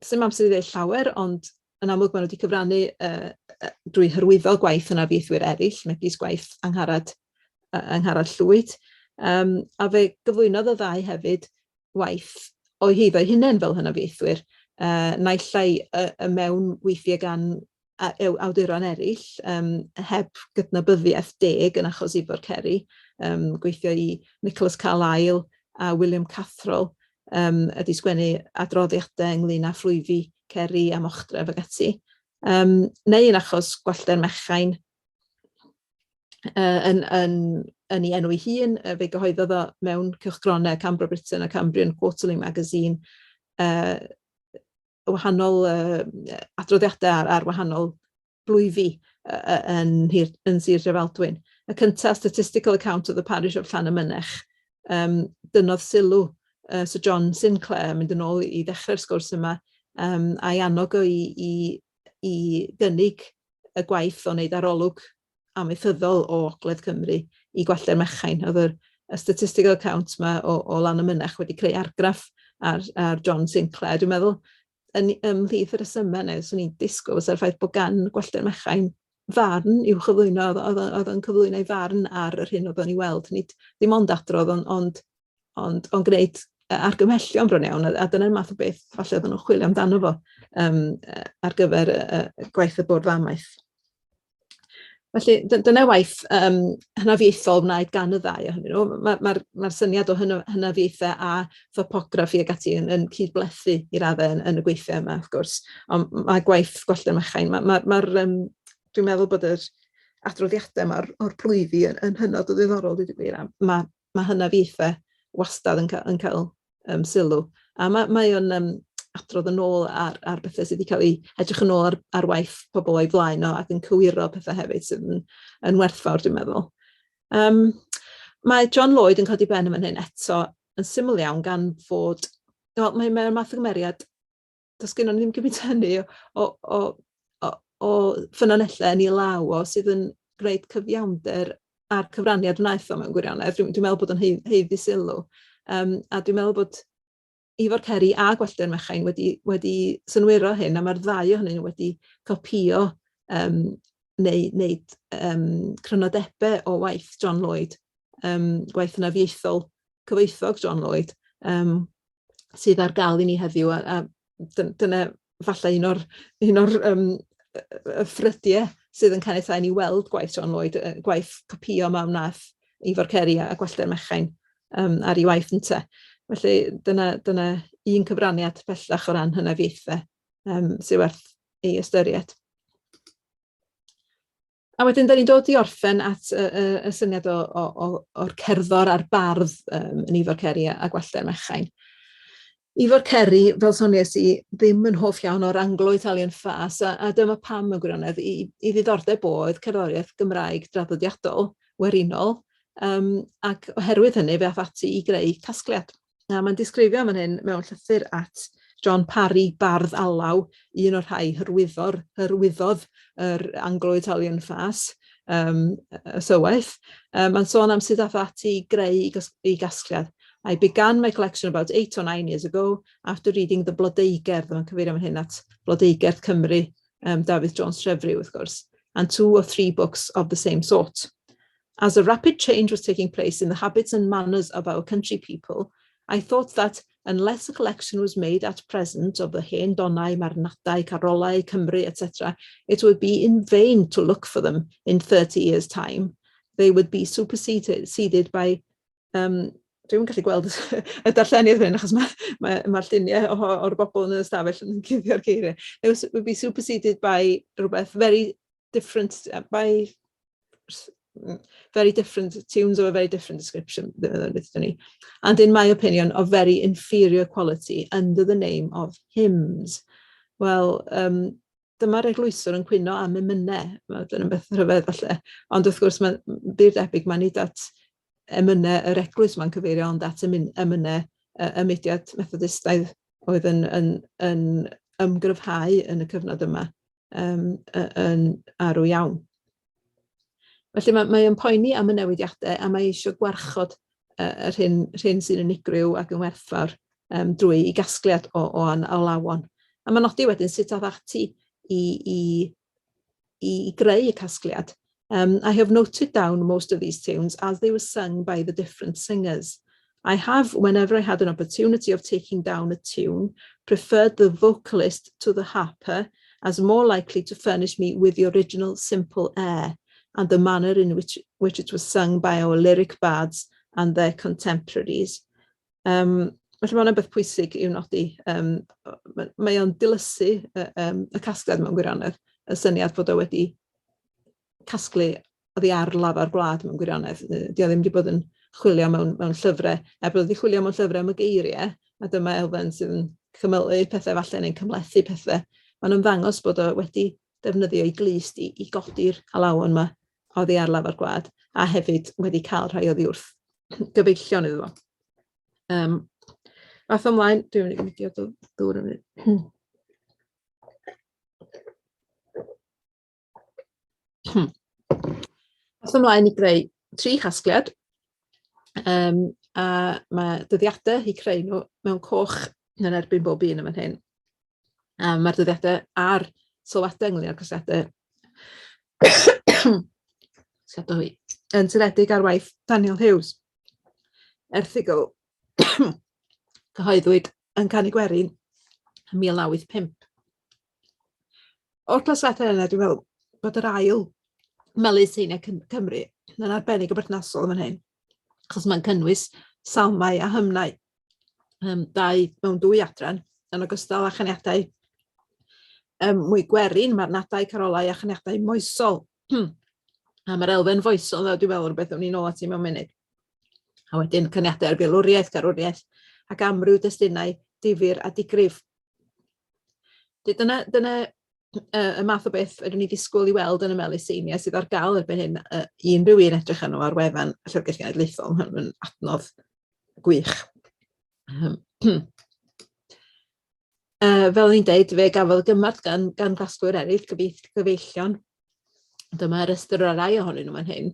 Sdim amser i ddweud llawer, ond yn amlwg maen nhw wedi cyfrannu drwy hyrwyddo gwaith hynafiaethwyr eraill, megis gwaith Angharad Llwyd. A fe gyflwynodd y ddau hefyd waith o'u heiddo eu hunain fel hynafiaethwyr, naill ai mewn weithiau gan awduron eraill, heb gydnabyddiaeth deg yn achos Ifor Ceri, gweithio i Nicholas Carlile a William Catherall, ydi sgwennu adroddiadau ynglyn â phlwyfi Ceri a Mochdref ac ati. Neu yn achos Gwallter Mechain, yn yn ei enw ei hun, fe gyhoeddodd o mewn cylchgronau Cambro Britain a Cambrian Quarterly Magazine, wahanol adroddiadau ar wahanol blwyfi yn Sir Drefaldwyn. Y cyntaf, Statistical Account of the Parish of Llanymynech, dynnodd sylw Sir John Sinclair, mynd yn ôl i ddechrau'r sgwrs yma, a'i annog o i gynnig y gwaith o wneud arolwg amaethyddol o Ogledd Cymru i Gwallter Mechain. Oedd y statistical account yma o Lanymynech wedi creu argraff ar John Sinclair. Dwi'n meddwl, ymhlith y rhesymau yna, 'swn i'n disgwyl fysa'r ffaith bod gan Gwallter Mechain farn i'w chyflwyno, oedd o'n cyflwyno ei farn ar yr hyn oedd o'n ei weld, nid ddim ond adrodd, ond gwneud argymhellion bron iawn, a dyna'r math o beth falle oedden nhw'n chwilio amdano fo ar gyfer gwaith y Bwrdd Amaeth. Felly dyna waith hynafiaethol wnaed gan y ddau ohonyn nhw. Mae'r ma syniad o hynafiaethau a thopograffi ac ati yn cydblethu i raddau yn y gweithiau yma, wrth gwrs. Ond mae gwaith Gwallter Mechain, dwi'n meddwl bod yr adroddiadau yma o'r plwyfi yn hynod o ddiddorol, dweud y gwir, a mae hynafiaethau wastad yn cael sylw. A mae o'n adrodd yn ôl ar bethau sydd wedi cael ei edrych yn ôl ar waith pobl o'i flaen o ac yn cywiro pethau hefyd sydd yn werthfawr, dwi'n meddwl. Mae John Lloyd yn codi ben yn fan hyn eto yn syml iawn gan fod, wel, mae'r math o gymeriad, does gennon ni ddim gymaint hynny o ffynonellau yn ei law o sydd yn gwneud cyfiawnder a'r cyfraniad wnaeth o mewn gwirionedd. Dwi'n meddwl bod o'n haeddu sylw. A dwi'n meddwl bod Ifor Ceri a Gwallter Mechain wedi synhwyro hyn, a mae'r ddau ohonyn nhw wedi copïo neu wneud crynodebau o waith John Lloyd, gwaith hynafiaethol cyfoethog John Lloyd, sydd ar gael i ni heddiw, a dyna falle un o'r y ffrydiau sydd yn caniatáu i ni weld gwaith John Lloyd, gwaith copïo ma wnaeth Ifor Ceri a Gwallter Mechain ar ei waith ynte. Felly dyna un cyfraniad bellach o ran hynafiaethau sydd werth ei ystyried. A wedyn, da ni'n dod i orffen at y syniad o'r cerddor a'r bardd yn Ifor Ceri a Gwallter Mechain. Ifor Ceri, fel soniais i, ddim yn hoff iawn o'r Anglo-Italian farce, a dyma pam mewn gwirionedd, i ddiddordeb oedd cerddoriaeth Gymraeg draddodiadol, werinol, ac oherwydd hynny fe ath ati i greu casgliad. A mae'n disgrifio fan hyn mewn llythyr at John Parry, bardd alaw, un o'r rhai hyrwyddodd yr Anglo-Italian farce, y sywaith. Mae'n sôn am sut ath ati i greu i gasgliad. "I began my collection about 8 or 9 years ago after reading the Blodeugerdd," mae'n cyfeirio fan hyn at Blodeugerdd Cymru, Dafydd Jones Trefriw, wrth gwrs, "and two or three books of the same sort. As a rapid change was taking place in the habits and manners of our country people, I thought that unless a collection was made at present of the hen donau, marwnadau, carolau, Cymru, etc., it would be in vain to look for them in 30 years' time. They would be superseded by," dwi'n gallu gweld y darlleniad hyn achos mae lluniau o'r bobl yn y ystafell yn cuddio'r geiriau. "They would be superseded by rhywbeth very different, by very different tunes of a very different description," "and in my opinion of very inferior quality under the name of hymns." Wel, dyma'r eglwyswr yn cwyno am emynau. Dyna'n beth rhyfedd falle. Ond wrth gwrs, mae'n bur debyg, mae'n nid at emynau yr eglwys mae'n cyfeirio, ond at emynau y mudiad Methodistaidd oedd yn ymgryfhau yn y cyfnod yma yn arw iawn. Felly mae o'n poeni am y newidiadau a mae eisiau gwarchod yr hyn sy'n unigryw ac yn werthfawr drwy i gasgliad o alawon. A mae'n nodi wedyn sut ath ati i greu y casgliad. "I have noted down most of these tunes as they were sung by the different singers. I have, whenever I had an opportunity of taking down a tune, preferred the vocalist to the harper as more likely to furnish me with the original simple air and the manner in which it was sung by our lyric bards and their contemporaries." Felly mae hwnna'n beth pwysig i'w nodi. Mae o'n dilysu y casgliad mewn gwirionedd, y syniad bod o wedi casglu oddi ar lafar gwlad mewn gwirionedd. Dio ddim wedi bod yn chwilio mewn, mewn llyfrau, er bod wedi chwilio mewn llyfrau am y geiriau, a dyma elfen sydd yn cymylu pethau falle neu'n cymhlethu pethau. Mae'n ymddangos bod o wedi defnyddio ei glust i, i godi'r alawon yma oddi ar lafar gwlad, a hefyd wedi cael rhai oddi wrth gyfeillion iddo fo. Um, fath ymlaen, dwi'n mynd i diod o ddŵr yn mynd. Ath ymlaen i greu tri chasgliad, um, a mae dyddiadau i creu nhw mewn coch yn erbyn bob un yn fan hyn. A mae'r dyddiadau a'r sylwadau ynglyn â'r casgliadau yn seiliedig ar waith Daniel Hughes. Erthygl cyhoeddwyd yn Canu Gwerin yn 1985. O'r clasurau yna, dwi'n meddwl bod yr ail Melys Seintiau Cymru yn arbennig o berthnasol yn fan hyn, achos mae'n cynnwys salmau a hymnau, dau mewn dwy adran, yn ogystal â chaniadau mwy gwerin, marwnadau, carolau a chaniadau moesol. A mae'r elfen foesol yna, dwi'n meddwl, yn rhywbeth awn ni nôl ati mewn munud. A wedyn caniadau ar filwriaeth, carwriaeth, ac amryw destunau difyr a digrif. Dyna, dyna y math o beth fedrwn ni ddisgwyl i weld yn y Meluseinia sydd ar gael erbyn hyn i unrhyw un edrych arno ar wefan y Llyfrgell Genedlaethol. Mae hwn yn adnodd gwych. Fel o'n i'n deud, fe gafodd gymorth gan, gan gasglwyr eraill, gyfeillion. Dyma restr o rai ohonyn nhw fan hyn.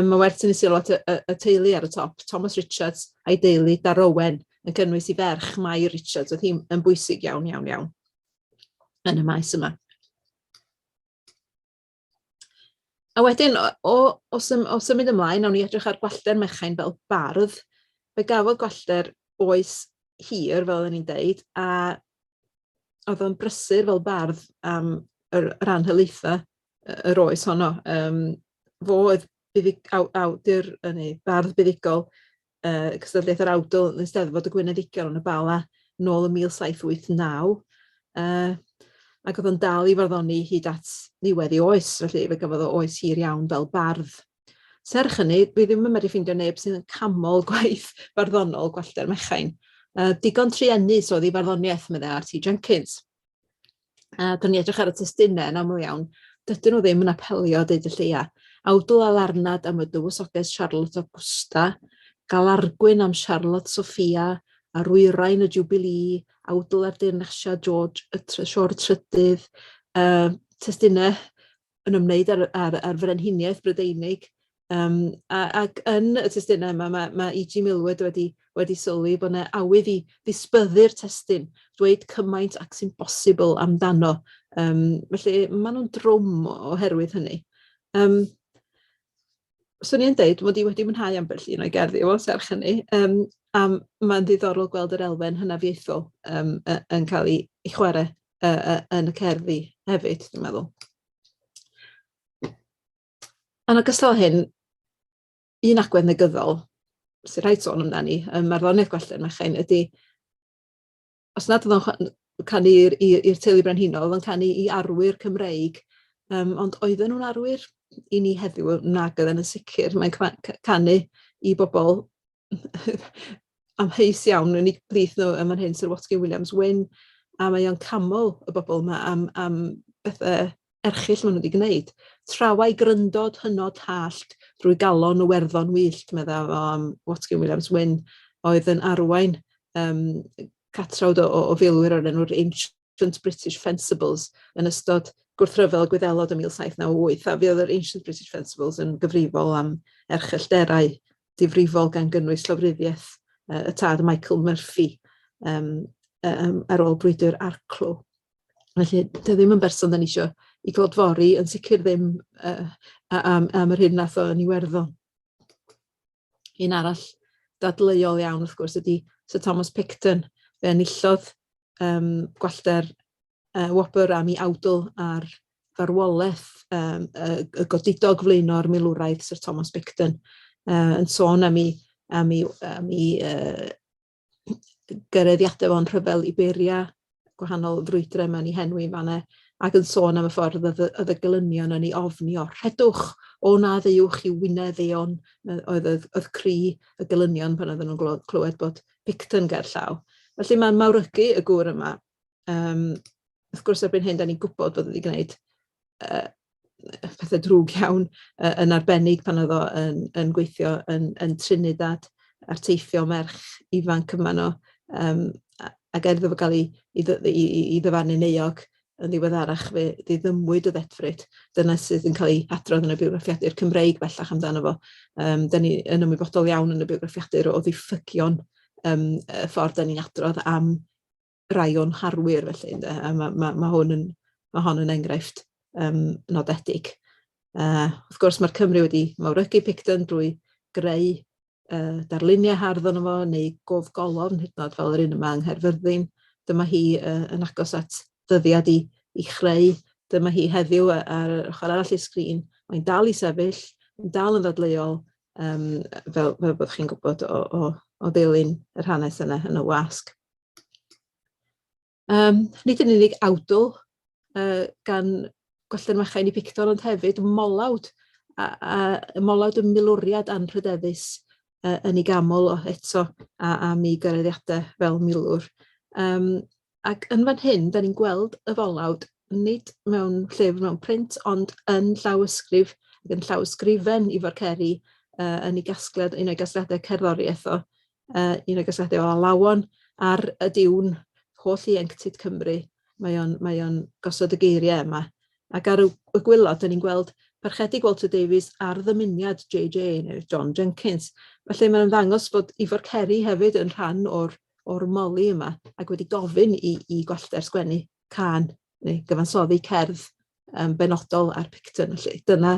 Mae werth tynnu sylw at y, y, y teulu ar y top, Thomas Richards a'i deulu Darowen, yn cynnwys i ferch Mai Richards, oedd hi'n yn bwysig iawn, iawn, iawn yn y maes yma. A wedyn, o, o, o, sym, o symud ymlaen, nawn ni edrych ar Gwallter Mechain fel bardd. Fe gafodd Gwallter oes hir, fel oedden ni'n deud, a oedd o'n brysur fel bardd am yr rhan helaetha yr oes honno. Um, fo oedd buddug, aw, awdur, neu bardd buddugol uh, cystadleuaeth yr awdl yn Eisteddfod y Gwyneddigion yn y Bala nôl yn 1789. Uh, ac oedd o'n dal i farddoni hyd at ddiwedd ei oes, felly fe gafodd o oes hir iawn fel bardd. Serch hynny, dwi ddim yn medru ffeindio neb sydd yn camol gwaith barddonol Gwallter Mechain. Digon truenus oedd ei farddoniaeth, meddai R.T. Jenkins. A dyn ni edrych ar y testunau yn aml iawn, dydyn nhw ddim yn apelio, deud y lleia. Awdl a larnad am y dywysoges Charlotte Augusta, Galargwyn am Charlotte Sophia, Arwyrain y Jubilee, awdl ar deyrnasiad George y Siôr Trydydd, testunau yn ymwneud â'r, â'r, â'r frenhiniaeth Brydeinig. Um, a, ac yn y testunau yma, mae, mae E.G. Millward wedi, wedi sylwi bod yna awydd i ddisbyddu'r testun, dweud cymaint ac sy'n bosibl amdano. Um, felly maen nhw'n drwm oherwydd hynny. Um, Swn i'n deud mod i wedi mwynhau ambell un o'i gerddi o, serch hynny. Um, a mae'n ddiddorol gweld yr elfen hynafiaethol um, yn cael ei, ei chwarae uh, yn y cerddi hefyd, dwi'n meddwl. Yn ogystal â hyn, un agwedd negyddol sy'n rhaid sôn amdani ym marddoniaeth Gwallter Mechain ydy, os nad oedd o'n canu i'r teulu brenhinol, oedd o'n canu i arwyr Cymreig, um, ond oedden nhw'n arwyr i ni heddiw, nag oedden yn sicr. Mae'n canu i bobl amheus iawn yn eu plith nhw yn fan hyn, Sir Watkin Williams Wyn, a mae o'n camol y bobl yma am, am bethau erchyll maen nhw wedi gwneud. Trawai gryndod hynod hallt drwy galon y Werddon wyllt, meddai fo am Watkin Williams Wyn, oedd yn arwain um, catrawd o, o, o filwyr o'r enw'r Ancient British Fencibles yn ystod gwrthryfel Gwyddelod ym 1798, a fuodd yr Ancient British Fencibles yn gyfrifol am erchyllterau difrifol gan gynnwys llofruddiaeth y tad Michael Murphy um, um, ar ôl brwydr Arklow. Felly, dy ddim yn berson da ni eisiau i glodfori, yn sicr ddim uh, am, am yr hyn nath o yn Iwerddon. Un arall dadleuol iawn, wrth gwrs, ydy Sir Thomas Picton. Fe enillodd um, Gwallter wobr am ei awdl ar farwolaeth um, y, y godidog flaenor milwraidd Sir Thomas Picton, yn sôn am ei, am ei, am ei gyreddiadau fo'n rhyfel Iberia, gwahanol frwydrau mae'n ei henwi fanna, ac yn sôn am y ffordd oedd y, oedd y gelynion yn ei ofni o rhedwch o na ddeuwch i Wynedd Eon, oedd, oedd, oedd cri y gelynion pan oedden nhw'n clywed bod Picton ger llaw. Felly mae'n mawrygu y gŵr yma. Um, wrth gwrs, erbyn hyn, da ni'n gwybod bod wedi gwneud pethau drwg iawn, yn arbennig pan oedd o yn, yn gweithio yn, yn Trinidad a'r teithio merch ifanc yma nhw. Um, ac er iddo fo gael ei, ei, ei, ei ddyfarnu'n euog yn ddiweddarach fe ddiddymwyd y ddedfryd. Dyna sydd yn cael ei adrodd yn y bywgraffiadur Cymreig bellach amdano fo. Um, da ni yn ymwybodol iawn yn y bywgraffiadur o ddiffygion um, y ffordd da ni'n adrodd am rai o'n harwyr felly ynde, a ma' ma' ma' hwn yn ma' hon yn enghraifft um, nodedig. Wrth gwrs mae'r Cymry wedi mawrygu Picton drwy greu darluniau hardd ono fo neu gofgolofn hyd yn oed fel yr un yma yng Nghaerfyrddin. Dyma hi yn agos at ddyddiad i, i chreu. Dyma hi heddiw ar yr ochr arall i'r sgrin. Mae'n dal i sefyll, yn dal yn ddadleuol, um, fel, fel bod chi'n gwybod o, o, o ddilyn yr hanes yna yn y wasg. Um, nid yn unig awdl gan Gwallter Mechain i Picton, ond hefyd molawd, a, a molawd y milwriad anrhydeddus yn ei gamol o eto a, am ei gyraeddiadau fel milwr. Um, ac yn fan hyn, da ni'n gweld y folawd nid mewn llyfr mewn print, ond yn llawysgrif, ac yn llawysgrifen Ifor Ceri yn ei gasgliad, un o'i gasgliadau cerddoriaeth o, un o'i gasgliadau o alawon ar y diwn holl ieuenctid Cymru. Mae o'n, mae o'n gosod y geiriau yma. Ac ar y, y gwylod, da ni'n gweld Parchedig Walter Davies ar ddymuniad JJ, neu John Jenkins. Felly mae'n ymddangos bod Ifor Ceri hefyd yn rhan o'r, or moli yma ac wedi gofyn i, i Gwallter sgwennu can neu gyfansoddi cerdd um, benodol ar Picton. Felly dyna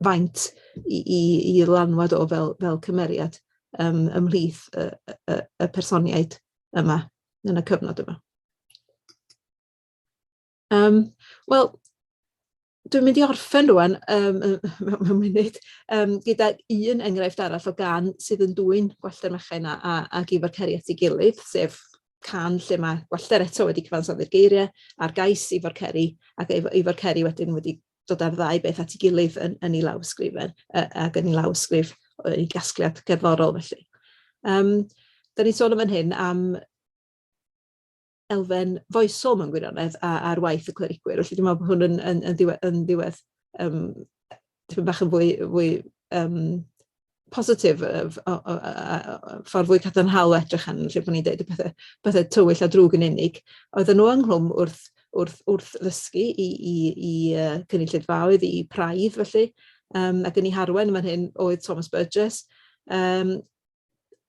faint i, i, i lanwad o fel, fel cymeriad um, ymhlith y, y, y personiaid yma yn y cyfnod yma. Um, Wel, dwi'n mynd i orffen rwan um, mewn munud um, gyda un enghraifft arall o gan sydd yn dwyn Gwallter Mechain a, a, ac Ifor Ceri at ei gilydd, sef can lle mae Gwallter eto wedi cyfansoddi'r geiriau ar gais Ifor Ceri ac Ifor Ceri wedyn wedi dod â'r ddau beth at ei gilydd yn, yn ei lawysgrifen ac yn ei lawysgrif ei gasgliad gerddorol felly. Um, da ni'n sôn am fan hyn am elfen foesol mewn gwirionedd a, ar waith y clerigwyr. Felly dwi'n meddwl bod hwn yn, yn, yn, ddiwedd, yn ddiwedd um, tipyn bach yn fwy, fwy um, positif, ffordd fwy cadarnhaol o edrych arno, lle bod ni'n deud y pethau, pethau tywyll a drwg yn unig. Oedden nhw ynghlwm wrth, wrth, wrth ddysgu i, i, i uh, cynulleidfaoedd, i praidd felly, um, ac yn ei harwen fan hyn oedd Thomas Burgess. Um,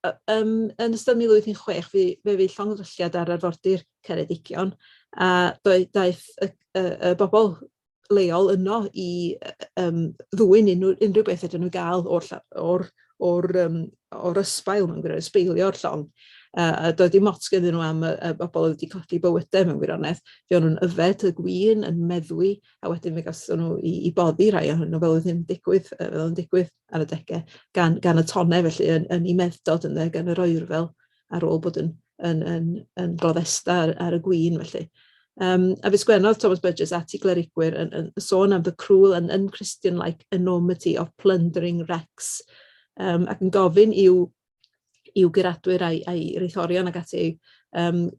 um, yn ystod 1816 fe, fe fu llongddrylliad ar arfordir Ceredigion, a daeth y, y, y bobl leol yno i um, ddwyn unrhyw, unrhyw beth ydyn nhw gael o'r, or, or, um, or ysbail, mewn gwirionedd, ysbeilio'r llong. A doedd dim ots gyda nhw am y, y bobl oedd wedi colli bywydau mewn gwirionedd. Fe o'n nhw'n yfed y gwin, yn meddwi, a wedyn fe gawson nhw i, i boddi rhai ohonyn nhw fel oedd hyn digwydd, fel oedd yn digwydd ar y degau, gan, gan y tonnau felly yn, yn ei medddod ynddo, gan yr oerfel ar ôl bod yn, yn, yn, yn gloddesta ar, ar y gwin felly. Um, a fe sgwennodd Thomas Burgess at i glerigwyr yn, yn, yn sôn am the cruel and unchristian-like enormity of plundering wrecks, um, ac yn gofyn i'w, i'w guradwyr a'i, a'i reithorion ac ati um,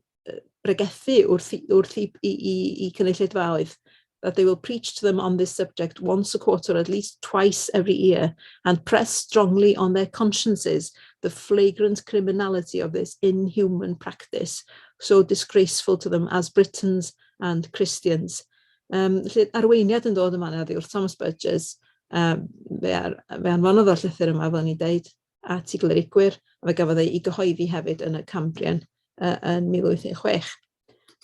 bregethu wrth, wrth i, i, i, i cynulleidfaoedd that they will preach to them on this subject once a quarter, at least twice every year, and press strongly on their consciences the flagrant criminality of this inhuman practice, so disgraceful to them as Britons and Christians. Um, felly, arweiniad yn dod yma oddi wrth Thomas Burgess, um, fe, ar, fe anfonodd o'r llythyr yma, fel ni'n deud, at i glerigwyr, a fe gafodd ei gyhoeddi hefyd yn y Cambrian yn 1816.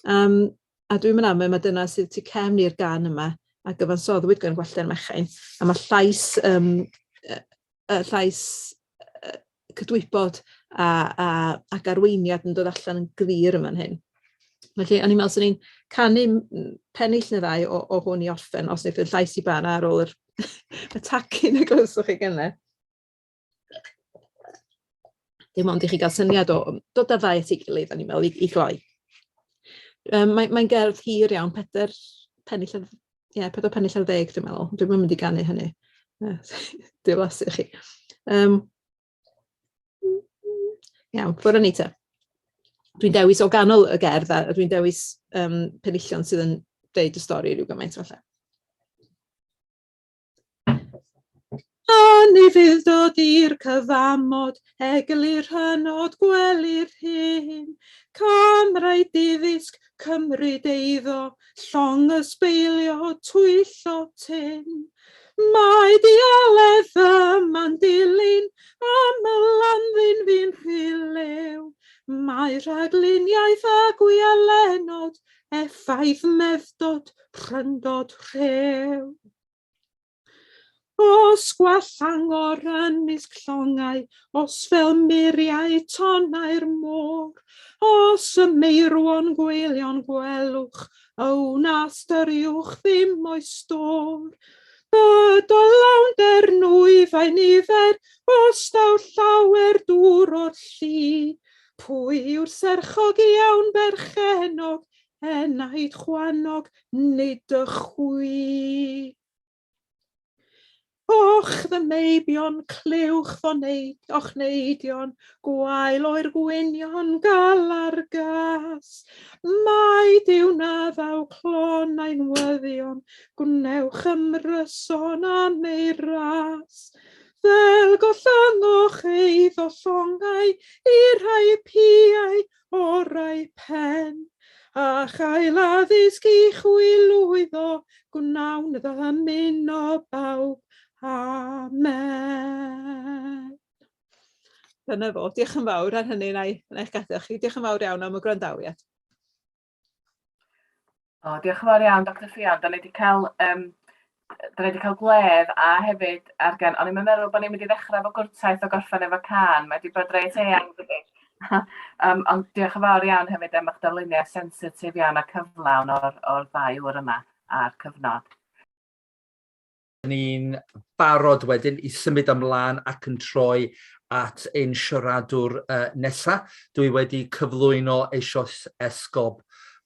Um, A dwi'm yn amau mai dyna sydd tu cefn i'r gân yma a gyfansoddwyd gan Gwallter Mechain. A mae llais, um, y llais cydwybod a, a, ac arweiniad yn dod allan yn glir yma'n hyn. Felly, o'n i'n meddwl, swn i'n canu pennill neu ddau o, o hwn i orffen, os wneith y llais i bara ar ôl yr, y tacyn y glywsoch chi gynnau. Dim ond i chi gael syniad o dod â'r ddau at ei gilydd, o'n i'n meddwl, i, i gloi. Um, Mae'n mae gerdd hir iawn, pedair, pennill ar, ie, 4 pennill ar ddeg dwi'n meddwl. Dwi'm yn mynd i ganu hynny. Diflasu chi. Um, iawn, ffwrdd â ni te. Dwi'n dewis o ganol y gerdd a dwi'n dewis um, penillion sydd yn deud y stori rhyw gymaint falle. Anufudd-dod i'r cyfamod, eglur hynod gwelir hyn. Cymraeg diddysg, cymryd eiddo, llong ysbeilio, twyllo tyn. Mae dialedd yma'n dilyn, am y landdyn fu'n rhylew. Mae rhagluniaeth a gwialennod, effaith meddwdod, rhyndod rhew. Os gwallangor ymysg llongau, os fel muriau tonnau'r môr, os y meirwon gweilion gwelwch, o na styriwch ddim o'i stôr. Byd o lawnder nwyfau nifer, os daw llawer dŵr o'r lli. Pwy yw'r serchog iawn berchennog, Enaid chwannog, nid y chwi. Och, fy meibion, clywch foneid, ochneidion, gwael oer gwynion, galar gas. Mae Duw na ddaw clonau'n wyddion, gwnewch ymryson am ei ras. Fel gollyngoch eiddo llongau i'r rhai piau orau pen, a chael addysg i chwi lwyddo, gwnawn ddymuno bawb. Amen. Dyna fo. Diolch yn fawr ar hynny, na i, na i'ch gadael chi. Diolch yn fawr iawn am y gwrandawiad. O, diolch yn fawr iawn, Dr Ffion. Da ni wedi cael, um, da ni wedi cael gwledd a hefyd argan. O'n i'n meddwl bod ni'n mynd i ddechrau efo gwrtaith a gorffen efo can. Mae wedi bod reit eang, dydi? um, ond diolch yn fawr iawn hefyd am eich darluniau sensitif iawn a cyflawn o'r, or ddau wr yma a'r cyfnod. Ni'n barod wedyn i symud ymlaen ac yn troi at ein siaradwr uh, nesa. Dwi wedi cyflwyno eisoes Esgob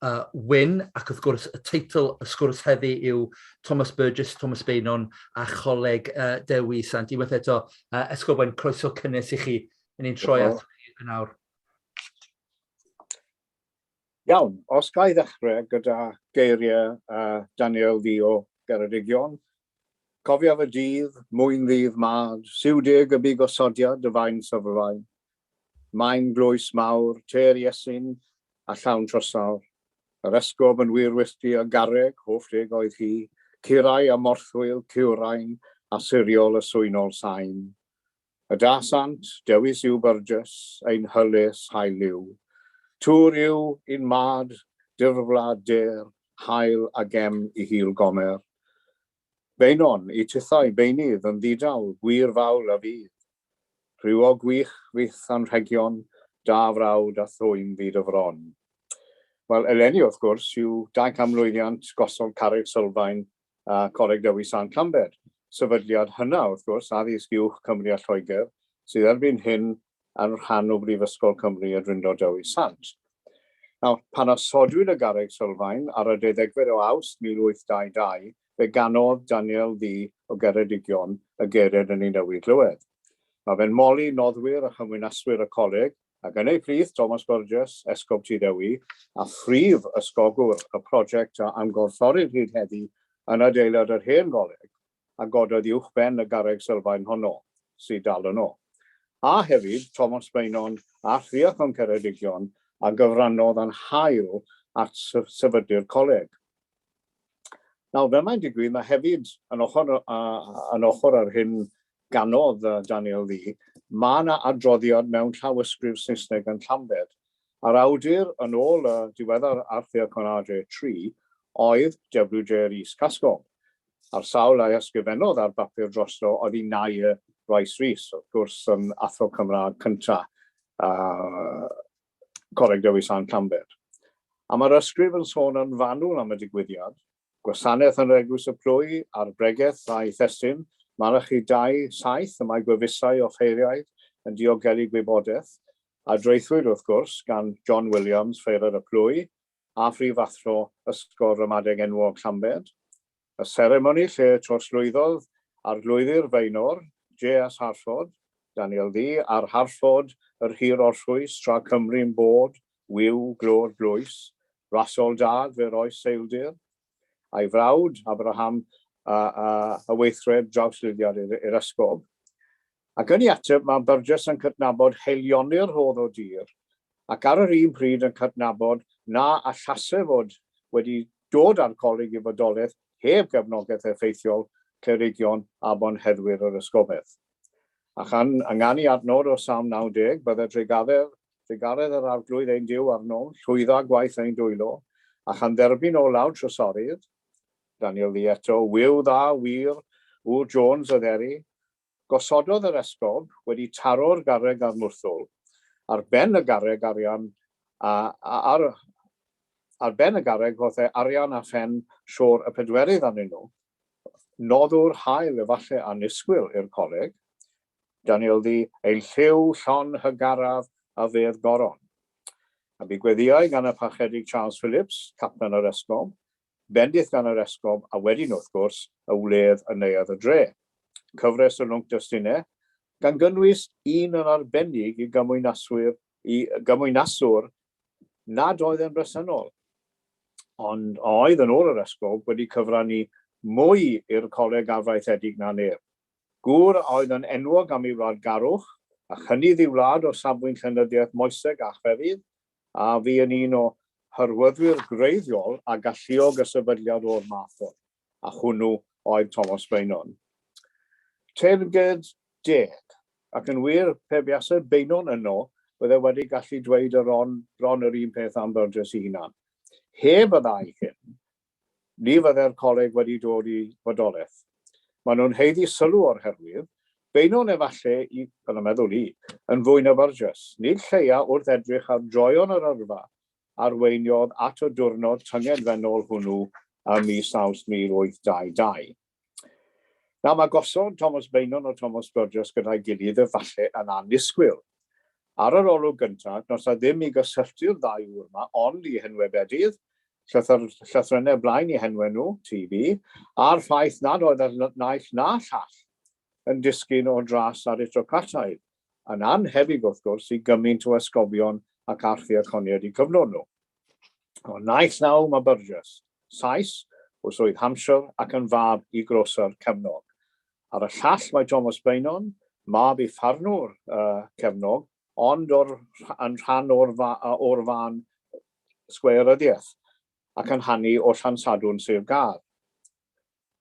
uh, Wyn, ac wrth gwrs y teitl y sgwrs heddi yw Thomas Burgess, Thomas Beynon a Choleg uh, Dewi Sant. Unwaith eto, uh, Esgob Wyn, croeso cynnes i chi. Ni'n troi at chi yn awr. Iawn, os ga i ddechrau gyda geiriau uh, Daniel Ddu o Geredigion. Cofiaf y dydd, mwyn ddydd mad, siw deg y bu gosodiad y faen sylfaen. Maen glwys mawr, têr Iesin, a llawn trysor. Yr esgob yn wir wyllti a garreg, hoff deg oedd hi, curau a morthwyl, cywrain, a siriol y swynol sain. Y da sant, dewis yw Burgess, ein hylys hael yw. Tŵr yw un mad, dyrfwlad dêr, hael a gem i hil Gomer. Beynon, i tithau, beunydd, yn ddidawl, gwir fawl a fydd. Rhywog gwych fyth anrhegion, da frawd a thwym fyd y fron. Wel, eleni, wrth gwrs, yw 200 mlwyddiant gosod carreg sylfaen a Coleg Dewi Sant Llambed, sefydliad hynna, wrth gwrs, Addysg Uwch Cymru a Lloegr, sydd erbyn hyn yn rhan o Brifysgol Cymru y Drindod Dewi Sant. Nawr, pan osodwyd y garreg sylfaen ar y deuddegfed o Awst 1822, fe ganodd Daniel Ddu o Geredigion y geiriau yn ei newydd glywed. Mae fe'n moli noddwyr a chymwynaswyr y coleg, ac yn eu plith Thomas Burgess, Esgob Tŷ Ddewi, a phrif ysgogwr y prosiect a ymgorfforir hyd heddi yn adeilad yr hen goleg a gododd uwchben y garreg sylfaen honno, sydd dal yno. A hefyd Thomas Beynon a Rhiathon Ceredigion a gyfrannodd yn hael at sefydlu'r coleg. Nawr, fel mae'n digwydd, mae hefyd, yn ochr, yn ochr ar hyn ganodd Daniel Ddu, mae yna adroddiad mewn llawysgrif Saesneg yn Llambed. A'r awdur, yn ôl y diweddar Arthur Conage 3, oedd W.J. Rees Casgob. A'r sawl a'i ysgrifennodd ar bapur drosto oedd i nai Rice Rees, wrth gwrs yn athro Cymraeg cyntaf uh, Coleg Dewi Sant Llambed. A mae'r ysgrif yn sôn yn fanwl am y digwyddiad, gwasanaeth yn yr Eglwys y Plwy a'r bregeth a'i thestun, Malachi 2, 7, y mae gwefusau offeiriaid yn diogelu gwybodaeth, a draethwyd wrth gwrs gan John Williams, ffeirad y plwy, a phrifathro Ysgol Ramadeg enwog Llambed, y seremoni lle trosglwyddodd Arglwyddi'r Faenor, JS Harford, Daniel Ddu, ar Harford yr hir orffwys tra Cymru'n bod, wiw, glôr glwys, rasol dad fe roes seildir, a'i frawd, Abraham, a, a, a weithred drawslidiad i'r esgob. Ac yn ei ateb, mae Burgess yn cydnabod haelioni'r rhodd o dir, ac ar yr un pryd yn cydnabod na allase fod wedi dod â'r coleg i fodolaeth heb gefnogaeth effeithiol clerigion a bonheddwyr yr esgobaeth. A chan ynganu adnod o Salm 90, bydde trugaredd, trugaredd yr Arglwydd ein Duw arnom, llwydda gwaith ein dwylo, a chan dderbyn o law trysorydd, Daniel Ddu eto, wiw dda, wir, ŵr Jones y dderi, Gosododd yr esgob, wedi taro'r garreg â'r mwrthwl, ar ben y garreg arian a, a ar, ar ben y garreg roedd e arian a phen Siôr y Pedwerydd arnyn nhw, noddwr hael efalle annisgwyl i'r coleg, Daniel Ddu, ein lliw llon hygaraf a fedd goron. A bu gweddïau gan y Parchedig Charles Phillips, capten yr esgob, Bendith gan yr esgob a wedyn wrth gwrs y wledd yn Neuadd y Dre. Cyfres o lwnc destune, gan gynnwys un yn arbennig i gymwynaswyr i gymwynaswr nad oedd yn bresennol, ond a oedd yn ôl yr esgob wedi cyfrannu mwy i'r coleg arfaethedig na neb. Gŵr a oedd yn enwog am ei wladgarwch a chynnydd ei wlad o safbwynt llenyddiaeth moeseg a chrefydd, a fu yn un o hyrwyddwyr gwreiddiol a galluog y sefydliad o'r math hwn, a hwnnw oedd Thomas Beynon. Teyrnged deg, ac yn wir, pe buasai Beynon yno, bydde wedi gallu dweud yr on, bron yr un peth am Burgess ei hunan. Heb y ddau hyn, Ni fydde'r coleg wedi dod i fodolaeth. Maen nhw'n haeddu sylw o'r herwydd, Beynon efalle i, yn y meddwl i, yn fwy na Burgess, nid lleia wrth edrych ar droeon yr yrfa arweiniodd at y diwrnod tyngedfennol hwnnw ym mis Awst 1822. Nawr, mae gosod Thomas Beynon a Thomas Burgess gyda'i gilydd efalle yn annisgwyl. Ar yr olwg gyntaf, does 'na ddim i gysylltu'r ddau ŵr 'ma ond i henwebedydd, llythyr, llythrennau blaen i henwe nhw, TB, a'r ffaith nad oedd y naill na llall yn disgyn o dras aristocrataidd, yn annhebyg wrth gwrs i gymaint o esgobion ac archddiaconiaid eu cyfnod nhw. O naill law mae Burgess, Sais, o Swydd Hampshire ac yn fab i groser cefnog. Ar y llall mae Thomas Beynon, mab i ffarnwr uh, cefnog, ond o'r, yn rhan o'r, fa, o'r fan sgweiryddiaeth ac yn hanu o Llansadwrn Sir Gâr.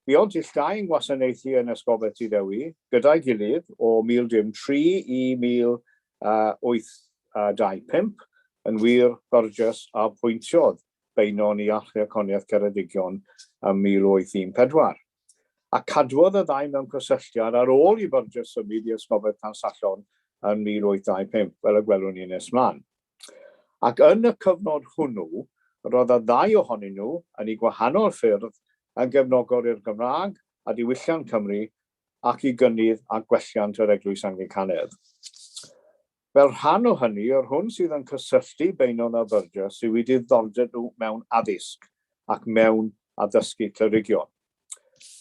Buont ill dau'n gwasanaethu yn Esgobaeth Tŷ Ddewi gyda'i gilydd o 1003 i 1825, yn wir, Burgess a apwyntiodd Beynon i Archddiaconiaeth Ceredigion ym 1814. A cadwodd y ddau mewn cysylltiad ar ôl i Burgess symud i Esgobaeth Llanstallon yn 1825, fel y gwelwn ni nes mlaen. Ac yn y cyfnod hwnnw, roedd y ddau ohonyn nhw, yn eu gwahanol ffyrdd, yn gefnogol i'r Gymraeg a diwylliant Cymru ac i gynnydd a gwelliant yr Eglwys Anglicanaidd. Fel rhan o hynny, yr hwn sydd yn cysylltu Beynon a Burgess yw eu diddordeb nhw mewn addysg ac mewn addysgu clerigion.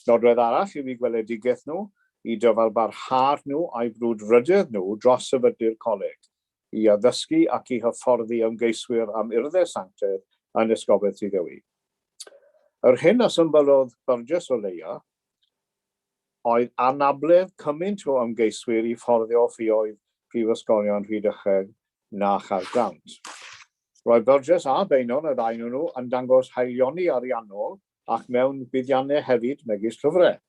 Nodwedd arall yw eu gweledigaeth nhw, eu dyfalbarhad nhw a'u brwdfrydedd nhw dros sefydlu'r coleg, i addysgu ac i hyfforddi ymgeiswyr am Urddau Sanctaidd yn Esgobaeth Tŷ Ddewi. Yr hyn a symbylodd Burgess o leia oedd anabledd cymaint o ymgeiswyr i fforddio ffioedd prifysgolion Rhydychen na Chaergrawnt. Roedd Burgess a Beynon, y ddau nhw, yn dangos haelioni ariannol ac mewn buddiannau hefyd megis llyfrau.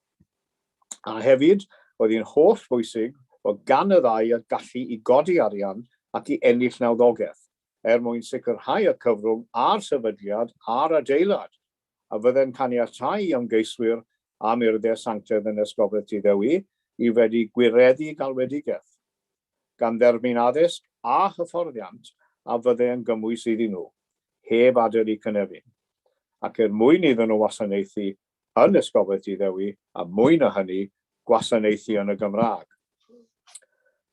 A hefyd, roedd hi'n holl bwysig fod gan y ddau y gallu i godi arian ac i ennill nawddogaeth, er mwyn sicrhau y cyfrwng a'r sefydliad a'r adeilad a fydde'n caniatáu i ymgeiswyr am Urddiau Sanctaidd yn Esgobaeth Tŷ Ddewi i fedru gwireddu galwedigaeth, gan dderbyn addysg a hyfforddiant a fydde yn gymwys iddyn nhw, heb adael eu cynefin, ac er mwyn iddyn nhw wasanaethu yn Esgobaeth Tŷ Ddewi, a mwy na hynny, gwasanaethu yn y Gymraeg.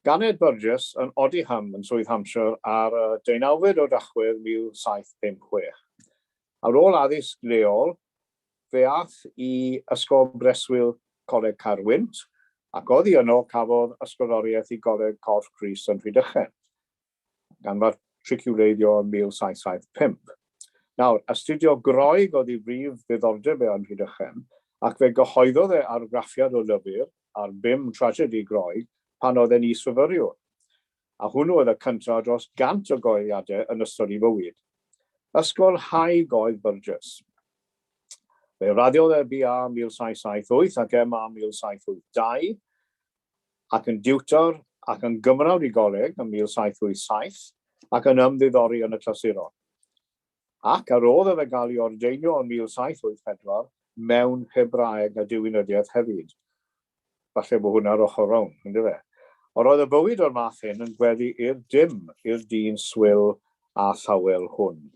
Ganed Burgess yn Odiham yn Swydd Hampshire ar y deunawfed o Dachwedd 1756. Ar ôl addysg leol, fe ath i Ysgol Breswyl Coleg Caerwynt, ac oddi yno cafodd ysgoloriaeth i Goleg Corff Crist yn Rhydychen, gan fatriciwleiddio yn 1775. Nawr, astudio Groeg oedd ei brif ddiddordeb e yn Rhydychen, ac fe gyhoeddodd e argraffiad o lyfr ar bum tragedy Groeg pan oedd e'n is-fyfyriwr. A hwnnw oedd y cyntaf dros gant o gyhoeddiadau yn ystod ei fywyd. Ysgolhaig oedd Burgess. Fe raddiodd e BA 1778 ac MA 1782, ac yn diwtor ac yn gymrawd i goleg ym 1787, ac yn ymddiddori yn y clasuron. Ac ar ôl iddo fe gael ei ordeinio yn 1784 mewn Hebraeg a diwinyddiaeth hefyd. Falle bod hwnna'r ochr rownd, yndyfe? Ond roedd y bywyd o'r math hyn yn gweddu i'r dim i'r dyn swil a thawel hwn.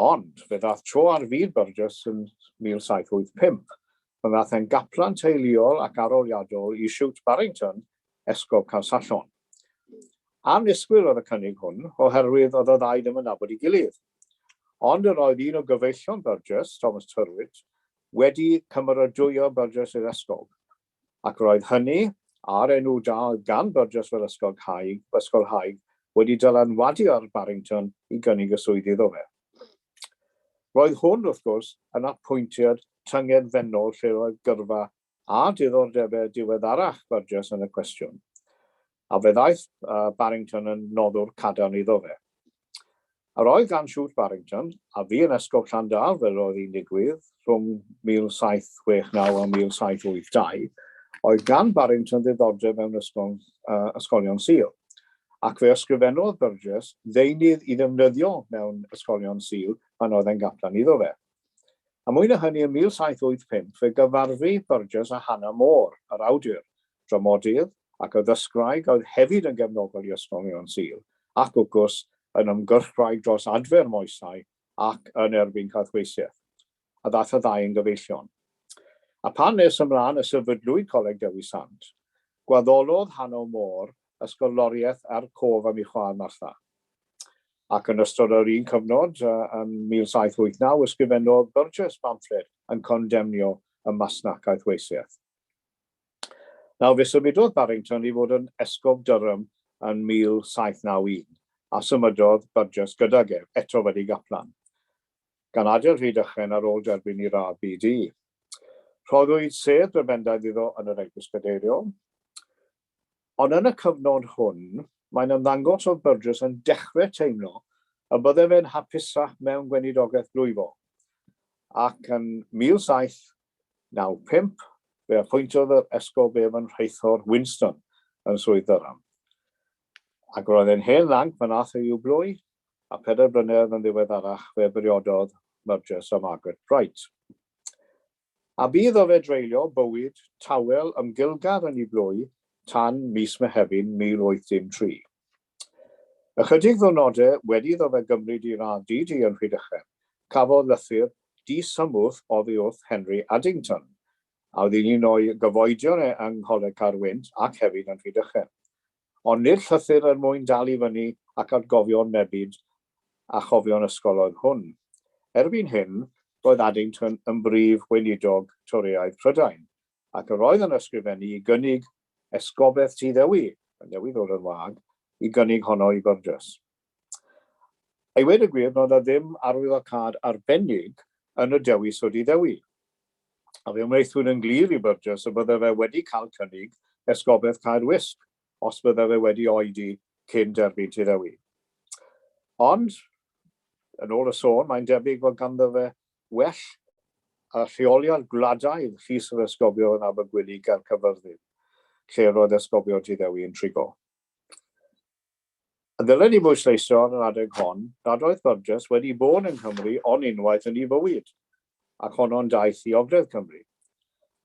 Ond fe ddaeth tro ar fyd Burgess yn 1785, pan ddaeth e'n gaplan teuluol ac aroliadol i Shute Barrington, Esgob Caersallon. Annisgwyl oedd y cynnig hwn, oherwydd oedd y ddau ddim yn nabod ei gilydd. Ond yr oedd un o gyfeillion Burgess, Thomas Tyrwhitt, wedi cymeradwyo Burgess i'r esgob. Ac roedd hynny, a'r enw da oedd gan Burgess fel ysgolhaig, ysgolhaig, wedi dylanwadu ar Barrington i gynnig y swydd iddo fe. Roedd hwn, wrth gwrs, yn apwyntiad tyngedfennol lle roedd gyrfa a diddordebau diweddarach Burgess yn y cwestiwn, a fe ddaeth Barrington yn noddwr cadarn iddo fe. Yr oedd gan Shute Barrington, a fu yn Esgob Llandaf fel oedd hi'n digwydd rhwng 1769 a 1782, oedd gan Barrington ddiddordeb mewn ysgol, uh, ysgolion Sul, ac fe ysgrifennodd Burgess ddeunydd i ddefnyddio mewn ysgolion Sul pan oedd e'n gaplan iddo fe. A mwy na hynny, yn 1785 fe gyfarfu Burgess â Hannah More, yr awdur, dramodydd ac addysgwraig a oedd hefyd yn gefnogol i Ysgolion Sul, ac wrth gwrs yn ymgyrchwraig dros adfer moesau ac yn erbyn caethweisiaeth, a ddaeth y ddau yn gyfeillion. A phan nes ymlaen y sefydlwyd Coleg Dewi Sant, gwaddolodd Hannah More ysgoloriaeth er cof am ei chwaer Martha. Ac yn ystod yr un cyfnod, yn 1789, ysgrifennodd Burgess bamffled yn condemnio y masnach caethweisiaeth. Nawr, fe symudodd Barrington i fod yn Esgob Durham yn 1791, a symudodd Burgess gydag ef, eto fel ei gaplan, gan adael Rhydychen ar ôl derbyn ei radd BD. Rhoddwyd sedd brebendaidd iddo yn yr Eglwys Gadeiriol. Ond yn y cyfnod hwn, mae'n ymddangos oedd Burgess yn dechrau teimlo y bydde fe'n hapusach mewn gweinidogaeth blwyfol, ac yn 1795, fe apwyntiodd yr esgob ef yn rheithor Winston yn Swydd Durham. Ac roedd e'n hen lanc pan aeth e i'w blwy, a phedair blynedd yn ddiweddarach fe briododd Burgess a Margaret Bright. A bu iddo fe dreulio bywyd tawel ymgilgar yn ei blwy tan mis Mehefin 1813. Ychydig ddiwrnodau wedi iddo fe gymryd ei radd DD yn Rhydychen, cafodd lythyr disymwth oddi wrth Henry Addington, a oedd yn un o'i gyfoedion e yng Ngholeg Caerwynt ac hefyd yn Rhydychen. Ond nid llythyr er mwyn dal i fyny ac atgofion mebyd a chofion ysgol oedd hwn. Erbyn hyn, roedd Addington yn brif weinidog Torïaidd Prydain, ac yr oedd yn ysgrifennu i gynnig esgobaeth Tŷ Ddewi, yn newydd ddod yn wag, i gynnig honno i Burgess. I weud y gwir, doedd 'na ddim arwyddocâd arbennig yn y dewis o Dŷ Ddewi. A fe wnaethpwyd yn glir i Burgess y bydde fe wedi cael cynnig esgobaeth Caer Wysg os bydde fe wedi oedi cyn derbyn Tŷ Ddewi. Ond, yn ôl y sôn, mae'n debyg fod ganddo fe well a rheoliad gwladaidd Llys yr Esgobion yn Abergwili ger Caerfyrddin, lle roedd esgobion Tŷ Ddewi yn trigo. A ddylen ni bwysleisio ar yr adeg hon nad oedd Burgess wedi bod yng Nghymru ond unwaith yn ei fywyd, ac honno'n daith i Ogledd Cymru.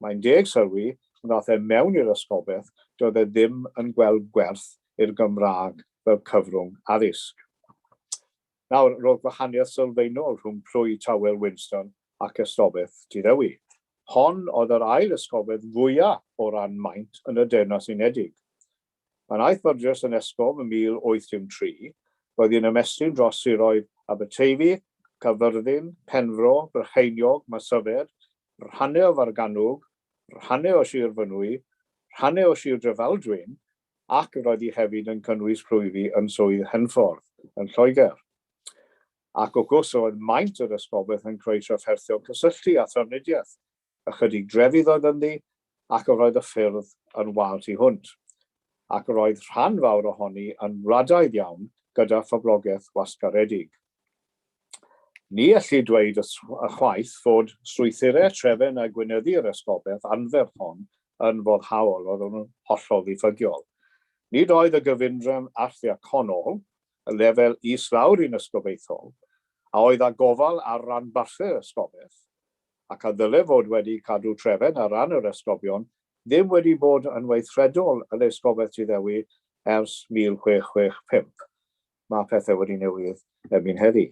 Mae'n deg sylwi, pan ddaeth e mewn i'r esgobaeth, doedd e ddim yn gweld gwerth i'r Gymraeg fel cyfrwng addysg. Nawr, roedd gwahaniaeth sylfaenol rhwng plwy tawel Winston ac esgobaeth Tyddewi. Hon oedd yr ail esgobaeth fwyaf o ran maint yn y Deyrnas Unedig. Pan aeth Burgess yn esgob yn 1803, roedd hi'n ymestyn dros siroedd Aberteifi, Caerfyrddin, Penfro, Brycheiniog, Maesyfed, rhannau o Fargannwg, rhannau o Sir Fynwy, rhannau o Sir Drefaldwyn, ac roedd hi hefyd yn cynnwys plwyfi yn Swydd Henffordd, yn Lloegr. Ac wrth gwrs, roedd maint yr esgobaeth yn creu trafferthion cysylltu a thrafnidiaeth. Ychydig drefydd oedd ynddi, ac yr oedd y ffyrdd yn wael tu hwnt. Ac yr oedd rhan fawr ohoni yn wladaidd iawn gyda phoblogaeth wasgaredig. Ni ellid dweud ychwaith fod strwythurau trefen a gweinyddu yr esgobaeth anferth hon yn foddhaol, oedd nhw'n hollol ddiffygiol. Nid oedd y gyfundrefn archddiaconol, y lefel islawr i'n esgobaethol, a oedd â gofal ar ranbarthau'r esgobaeth, ac a ddyle fod wedi cadw trefen ar ran yr esgobion, ddim wedi bod yn weithredol yn Esgobaeth Tyddewi ers 1665. Mae pethau wedi newid erbyn heddi.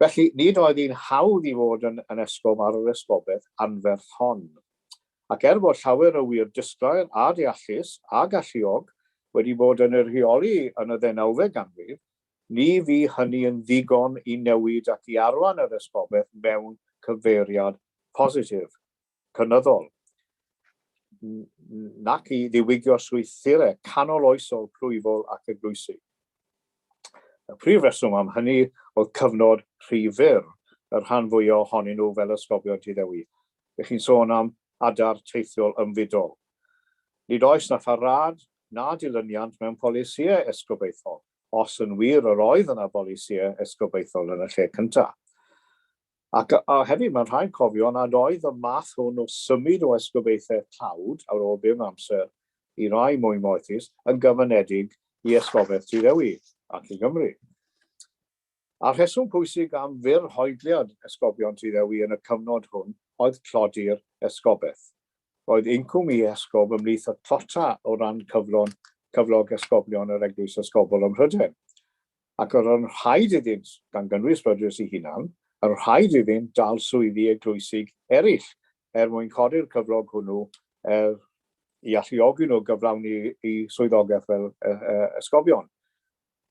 Felly, nid oedd hi'n hawdd i fod yn, yn esgob ar yr esgobaeth anferth hon. Ac er bod llawer o wir disglair a deallus a galluog wedi bod yn ei rheoli yn y ddeunawfed ganrif, ni fu hynny yn ddigon i newid ac i arwain yr esgobaeth mewn cyfeiriad positif, cynyddol, nac i ddiwygio strwythurau canoloesol plwyfol ac eglwysig. Y prif reswm am hynny oedd cyfnod rhy fyr y rhan fwyaf ohonyn nhw fel esgobion Tyddewi. Ych chi'n sôn am adar teithiol ymfudol. Nid oes na pharâd na dilyniant mewn polisïau esgobaethol, os yn wir yr oedd yna bolisïau esgobaethol yn y lle cyntaf. Ac a hefyd mae'n rhaid cofio nad oedd y math hwn o symud o esgobaethau tlawd ar ôl byr amser i rai mwy moethus yn gyfyngedig i Esgobaeth Tyddewi ac i Gymru. A'r rheswm pwysig am fyr hoedliad esgobion Tyddewi yn y cyfnod hwn oedd tlodi'r esgobaeth. Roedd incwm i esgob ymhlith y tlota o ran cyflon cyflog esgobion yr Eglwys Esgobol ym Mhrydain. Ac yr oedd yn rhaid iddynt, gan gynnwys Bydrus ei hunan, yn rhaid iddynt dal swyddi eglwysig eraill er mwyn codi'r cyflog hwnnw er i alluogi nhw gyflawni eu swyddogaeth fel esgobion.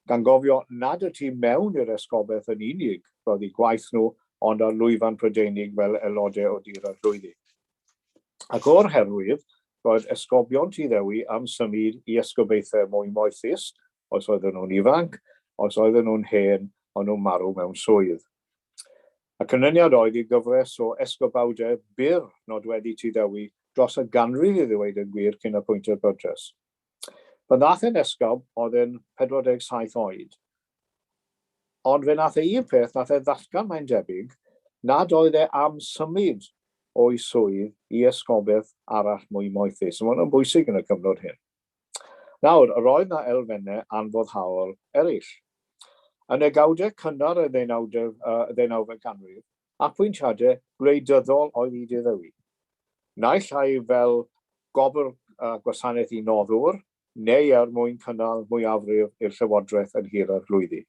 Gan gofio nad y tu mewn i'r esgobaeth yn unig roedd eu gwaith nhw, ond ar lwyfan Prydeinig fel aelodau o Dŷ'r Arglwyddi. Ac o'r herwydd, roedd esgobion Tŷ Ddewi am symud i esgobaethau mwy moethus, os oedden nhw'n ifanc, os oedden nhw'n hen, o'n nhw'n marw mewn swydd. Y canlyniad oedd i gyfres o esgobawdau byr nodweddu Tŷ Ddewi dros y ganrif i ddweud y gwir cyn apwyntio'r Bydres. Pan ddaeth e'n esgob, oedd e'n 47 oed. Ond fe nath e un peth, nath e ddatgan mae'n debyg, nad oedd e am symud o'i swydd i esgobaeth arall mwy moethus. Mae hwn yn bwysig yn y cyfnod hyn. Nawr, yr oedd na elfennau anfoddhaol eraill. Yn negawdau cynnar y ddeunawfed ganrif, apwyntiadau gwleidyddol oedd i Diddewi. Naill ai fel gobr gwasanaeth i noddwr, neu er mwyn cynnal mwyafrif i'r llywodraeth yn Nhŷ'r Arglwyddi.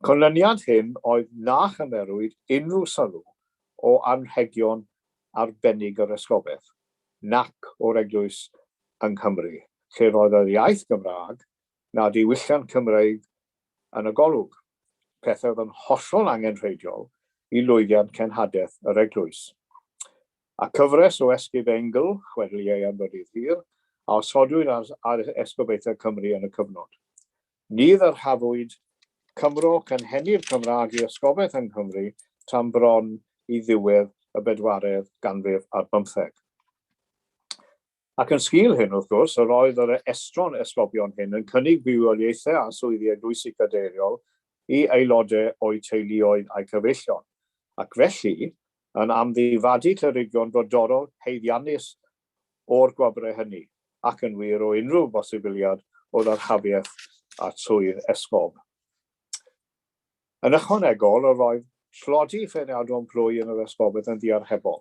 Canlyniad hyn oedd na chymerwyd unrhyw sylw o anrhegion arbennig yr esgobaeth, nac o'r Eglwys yng Nghymru, lle roedd yr iaith Gymraeg na diwylliant Cymreig yn y golwg, pethau oedd yn hollol angenrheidiol i lwyddiant cenhadaeth yr Eglwys. A cyfres o Esgyf Engl, chwedl Ieuan Mynydd Hir, a osodwyd ar, ar esgobaethau Cymru yn y cyfnod. Ni ddyrchafwyd Cymro cynhenid Cymraeg i esgobaeth yng Nghymru tan bron i ddiwedd y bedwaredd ganrif ar bymtheg. Ac yn sgil hyn, wrth gwrs, yr oedd yr estron esgobion hyn yn cynnig bywoliaethau a swyddi eglwysig cadeiriol i aelodau o'u teuluoedd a'u cyfeillion, ac felly yn amddifadu clerigion brodorol haeddiannus o'r gwobrau hynny, ac yn wir o unrhyw bosibiliad o ddyrchafiaeth at swydd esgob. Yn ychwanegol, yr oedd tlodi ffeiriadon plwy yn yr esgobaeth yn ddiarhebol.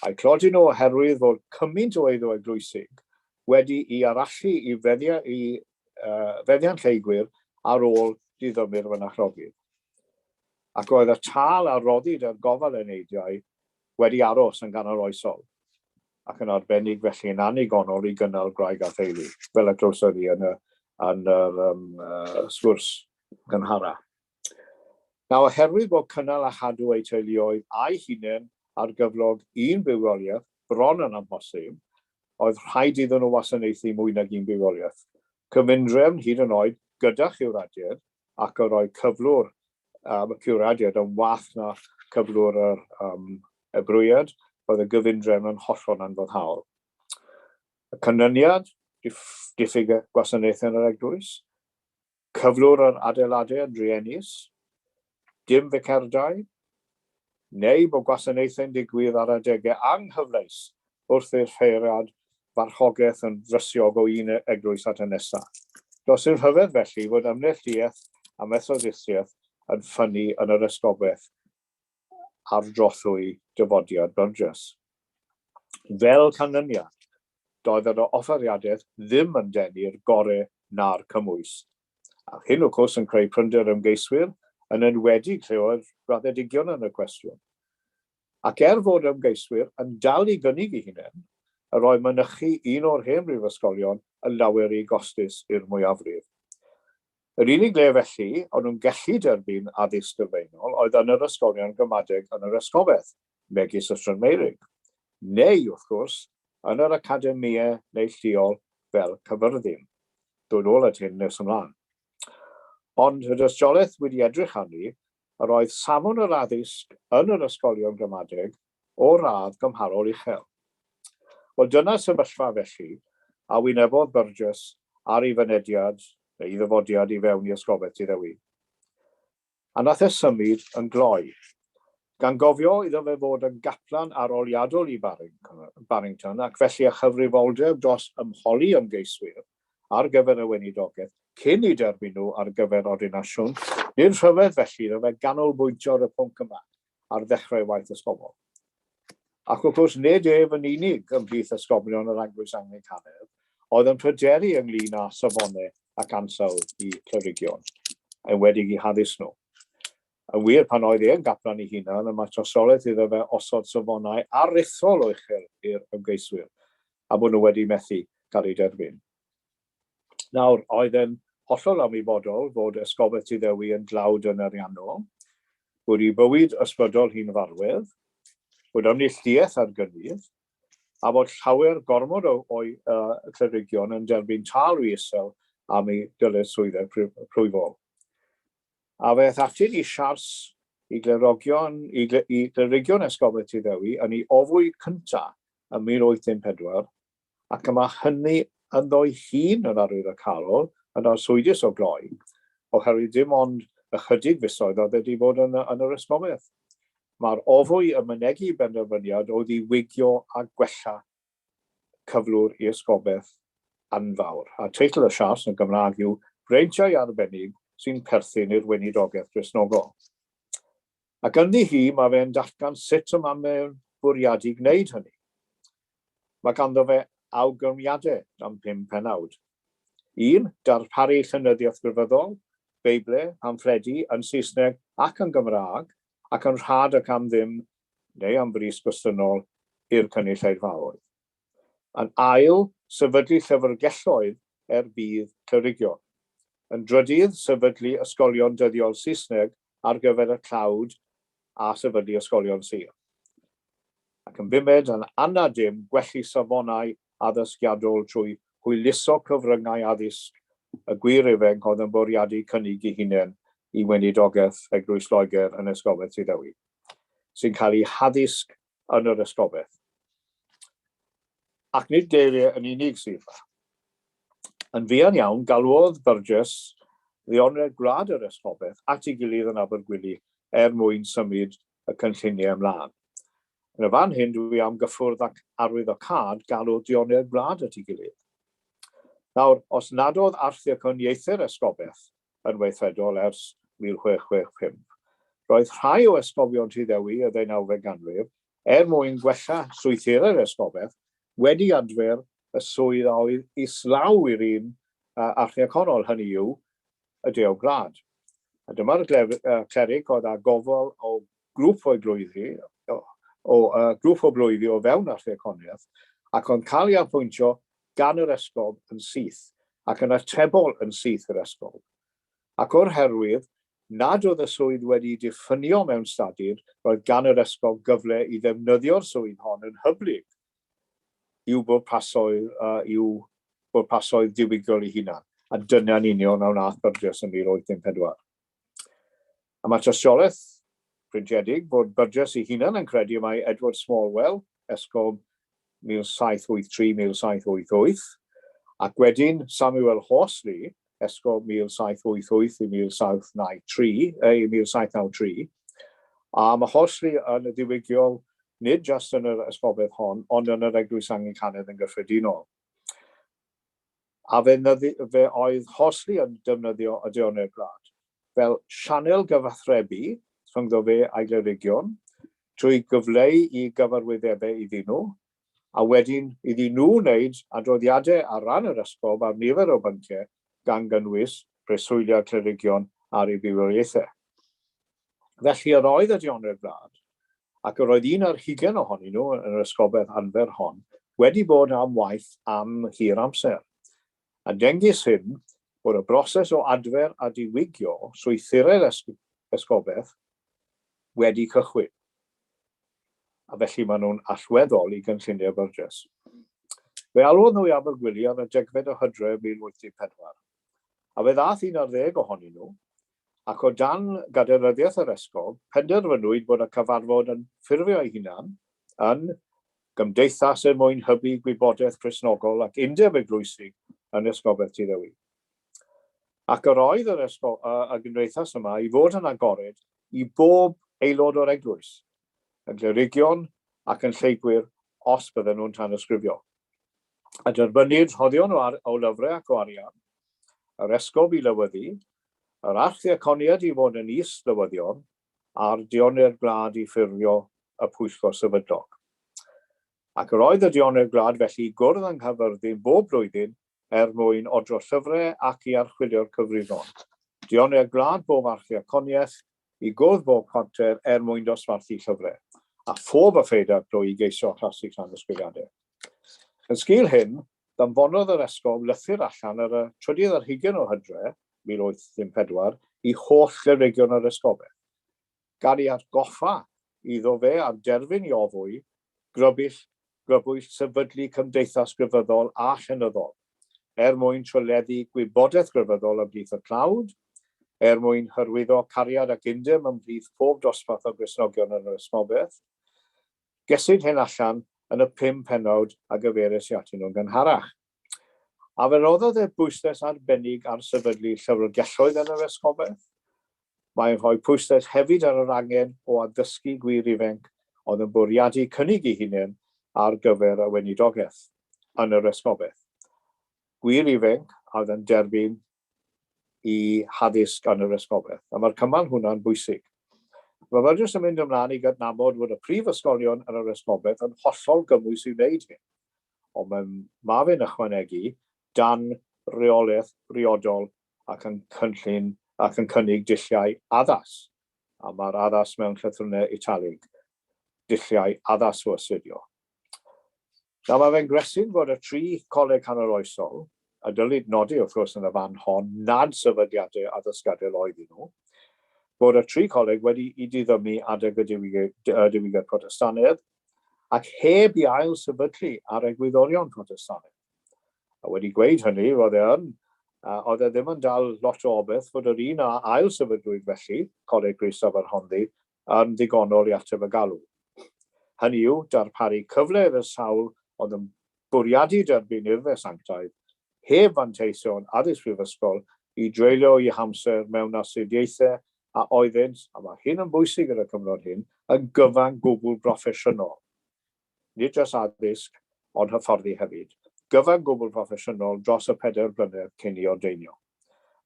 A'u tlodi nhw oherwydd fod cymaint o eiddo eglwysig wedi i arallu i, feddia, i uh, feddiant lleygwyr ar ôl diddymu'r fynachlogydd. Ac roedd y tâl a roddid ar gofal eneidiau wedi aros yn ganol oesol, ac yn arbennig felly yn annigonol i gynnal gwraig a theulu, fel y glywsodd hi yn y, yn yr um, uh, sgwrs gynhara. Nawr, oherwydd bod cynnal a chadw eu teuluoedd a'u hunain ar gyflog un bywoliaeth bron yn amhosib, oedd rhaid iddyn nhw wasanaethu mwy nag un bywoliaeth. Cyfundrefn hyd yn oed gyda chiwradiaid ac yr oedd cyflwr um, y ciwradiaid yn wath na cyflwr yr um, ebrwyad, oedd y gyfundrefn yn hollol anfoddhaol. Y canlyniad, diffyg gwasanaethau yn yr eglwys, cyflwr yr adeiladau yn druenus, dim ficerdai, neu bod gwasanaethau'n digwydd ar adegau anghyfleus wrth i'r rheiriad farchogaeth yn frysiog o un eglwys at y nesaf. Does dim rhyfedd felly fod ymneilltuaeth a Methodistiaeth yn ffynnu yn yr esgobaeth ar drothwy dyfodiad Burgess. Fel canlyniad, doedd yr offeriadaeth ddim yn denu'r gore na'r cymwys. A hyn, wrth gwrs, yn creu prynder ymgeiswyr, yn enwedig lle oedd graddedigion yn y cwestiwn. Ac er fod ymgeiswyr yn dal i gynnig eu hunain, yr oedd mynychu un o'r hen brifysgolion yn lawer rhy gostus i'r mwyafrif. Yr unig le felly o'n nhw'n gallu derbyn addysg sylfaenol oedd yn yr ysgolion gramadeg yn yr Esgobaeth, megis Ystrad Meurig, neu, wrth gwrs, yn yr academïau neilltuol fel Caerfyrddin. Dod ôl at hyn nes ymlaen. Ond y dystiolaeth wedi edrych arni, yr oedd safon yr addysg yn yr ysgolion gramadeg o radd gymharol uchel. Wel, dyna'r sefyllfa felly a wynebodd Burgess ar ei fynediad, neu ei ddyfodiad i fewn i Esgobaeth Tyddewi. A nath e symud yn gloi. Gan gofio iddo fe fod yn gaplan aroliadol i Barrington ac felly â chyfrifoldeb dros ymholi ymgeiswyr ar gyfer y weinidogaeth cyn eu derbyn nhw ar gyfer ordinasiwn, nid rhyfedd felly iddo fe ganolbwyntio ar y pwnc yma ar ddechrau ei waith esgobol. Ac wrth gwrs, nid ef yn unig ymhlith esgobion yr Eglwys Anglicanaidd oedd yn pryderu ynglŷn â safonau ac ansawdd i clerigion, enwedig i haddysg nhw. Yn wir, pan oedd e'n gaplan ei hunan, y mae trosolaeth iddo fe osod safonau aruthrol o uchel i'r ymgeiswyr, a bod nhw wedi methu cael eu derbyn. Nawr, oedd e'n hollol ymwybodol fod Esgobaeth Tyddewi yn dlawd yn ariannol, bod ei bywyd ysbrydol hi'n farwedd, bod ymneilltuaeth ar gynnydd, a bod llawer gormod o'i uh, clerigion yn derbyn tâl rhy isel am eu dyletswyddau plwyfol. A fe aeth ati i siars i glerogion, i, i glerigion Esgobaeth Tyddewi yn ei ofwy cyntaf ym 1814, ac y mae hynny ynddo'i hun yn arwyddocaol, yn arswydus o gloi, oherwydd dim ond ychydig fisoedd oedd wedi bod yn, yn yr esgobaeth. Mae'r ofwy yn mynegi benderfyniad o ddiwygio a gwella cyflwr i esgobaeth anfawr. A teitl y siars yn Gymraeg yw Breintiau Arbennig sy'n perthyn i'r Weinidogaeth Gristnogol. Ac ynddi hi mae fe'n datgan sut y mae fe'n bwriadu gwneud hynny. Mae ganddo fe awgrymiadau am pum pennawd. Un, darparu llenyddiaeth grefyddol, Beible, pamffledi, yn Saesneg ac yn Gymraeg, ac yn rhad ac am ddim, neu am bris gostynol, i'r cynulleidfaoedd. Yn ail, sefydlu llyfrgelloedd er budd clerigion. Yn drydydd, sefydlu ysgolion dyddiol Saesneg ar gyfer y tlawd a sefydlu ysgolion Sul. Ac yn bumed, yn anad dim, gwellu safonau addysgiadol trwy hwyluso cyfryngau addysg y gwir ifanc oedd yn bwriadu cynnig ei hunain i weinidogaeth Eglwys Loegr yn Esgobaeth Tyddewi, sy'n cael ei haddysg yn yr esgobaeth. Ac nid geiriau yn unig sydd yma. Yn fuan iawn, galwodd Burgess ddeonred gwlad yr esgobaeth at ei gilydd yn Abergwili er mwyn symud y cynlluniau ymlaen. Yn y fan hyn, dwi am gyffwrdd ac arwyddocâd galw deonred gwlad at ei gilydd. Nawr, os nad oedd archddiaconiaethau'r esgobaeth yn weithredol ers 1665. Roedd rhai o esgobion Tyddewi y ddeunawfed ganrif, er mwyn gwella strwythurau'r esgobaeth, wedi adfer y swydd a oedd islaw i'r un archddiaconol, hynny yw, y Deog Gwlad. A dyma'r cleric oedd â gofal o grŵp o eglwyddi, o, o uh, grŵp o blwyddi o fewn archddiaconiaeth, ac oedd cael ei apwyntio gan yr esgob yn syth, ac yn atebol yn syth i'r esgob. Ac o'r herwydd, nad oedd y swydd wedi'i diffynio mewn statud, roedd gan yr esgob gyfle i ddefnyddio'r swydd hon yn hyblyg i'w bwrpasoedd, i'w bwrpasoedd diwygiol ei hunan, a dyna'n union a wnaeth Burgess yn 1814. A mae tystiolaeth printiedig bod Burgess ei hunan yn credu mai Edward Smallwell, esgob 1783-1788, ac wedyn Samuel Horsley, esgob 1788 i 1793, i 1793, a mae Horsley yn y ddiwygiol nid jyst yn yr esgobaeth hon, ond yn yr Eglwys Anglicanaidd yn gyffredinol. A fe, fe oedd Horsley yn defnyddio y Deonau'r Gwlad fel sianel gyfathrebu rhyngddo fe a'i glerigion, trwy gyfleu i gyfarwyddebau iddyn nhw, a wedyn iddyn nhw wneud adroddiadau ar ran yr esgob ar nifer o bynciau, gan gynnwys preswyliad clerigion ar eu bywoliaethau. Felly yr oedd y Deonau'r Gwlad, ac yr oedd un ar hugain ohonyn nhw yn yr esgobaeth anferth hon, wedi bod am waith am hir amser. A dengys hyn bod y broses o adfer a diwygio strwythurau'r esgobaeth wedi cychwyn, a felly maen nhw'n allweddol i gynlluniau Burgess. Fe alwodd nhw i Abergwili ar y degfed o Hydref 1814, a fe ddaeth un ar ddeg ohonyn nhw, ac o dan gadeiryddiaeth yr esgob, penderfynwyd bod y cyfarfod yn ffurfio ei hunan yn gymdeithas er mwyn hybu gwybodaeth Gristnogol ac undeb eglwysig yn Esgobaeth Tŷ Ddewi. Ac yr oedd yr esgo, y gymdeithas yma i fod yn agored i bob aelod o'r eglwys, yn glerigion ac yn lleygwyr os bydden nhw'n tanysgrifio. A derbynnid rhoddion o, ar, o lyfrau ac o arian, yr esgob i lywyddu, yr archddiaconiaid i fod yn is-lywyddion, a'r deonau'r gwlad i ffurfio y pwyllgor sefydlog. Ac yr oedd y deonau'r gwlad felly i gwrdd yng Nghaerfyrddin bob blwyddyn er mwyn odro llyfrau ac i archwilio'r cyfrifon. Deonau'r gwlad bob archddiaconiaeth i gwrdd bob chwarter er mwyn dosbarthu llyfrau, a phob a phedair plwy i geisio addasu llawysgrifiadau. Yn sgil hyn, danfonodd yr esgob lythyr allan ar y trydydd ar hugain o Hydre, 1814, i holl glerigion yr esgobaeth, gan ei atgoffa iddo fe ar derfyn i ofwy grybwyll grybwyll sefydlu cymdeithas grefyddol a llenyddol, er mwyn tryleddu gwybodaeth grefyddol ymhlith y tlawd, er mwyn hyrwyddo cariad ac undeb ymhlith pob dosbarth o Gristnogion yn yr esgobaeth. Gesyd hyn allan yn y pum pennawd a gyfeiries i atyn nhw'n gynharach. A fe roddodd e bwyslais arbennig ar sefydlu llyfrgelloedd yn yr esgobaeth. Mae'n rhoi pwyslais hefyd ar yr angen o addysgu gwir ifanc oedd yn bwriadu cynnig ei hunain ar gyfer y weinidogaeth yn yr esgobaeth. Gwir ifanc a oedd yn derbyn i haddysg yn yr esgobaeth. A mae'r cymal hwnna'n bwysig. Mae Burgess yn mynd ymlaen i gydnabod fod y prif ysgolion yn yr esgobaeth yn hollol gymwys i wneud hyn. Ond mae Marvin ychwanegu dan reolaeth briodol ac yn cynllun ac yn cynnig dulliau addas. A mae'r addas mewn llythrennau italig, dulliau addas o astudio. Nawr mae fe'n gresyn fod y tri coleg canoloesol, a dylid nodi wrth gwrs yn y fan hon nad sefydliadau addysgiadol oedden nhw, bod y tri coleg wedi i diddymu adeg y diwygiad Protestannaidd, ac heb i ail sefydlu ar egwyddorion Protestannaidd. A wedi gweud hynny, roedd e yn, oedd e ddim yn dal lot o obaith fod yr un a ail sefydlwyd felly, Coleg Crist Aberhonddu, yn ddigonol i ateb y galw. Hynny yw, darparu cyfle i'r sawl oedd yn bwriadu derbyn urddau sanctaidd, heb fanteision addysg prifysgol, i dreulio eu hamser mewn astudiaethau a oeddynt, a mae hyn yn bwysig yn y cyfnod hyn, yn gyfan gwbl broffesiynol. Nid dros addysg, ond hyfforddi hefyd. Gyfan gwbl proffesiynol dros y pedair blynedd cyn i ordeinio.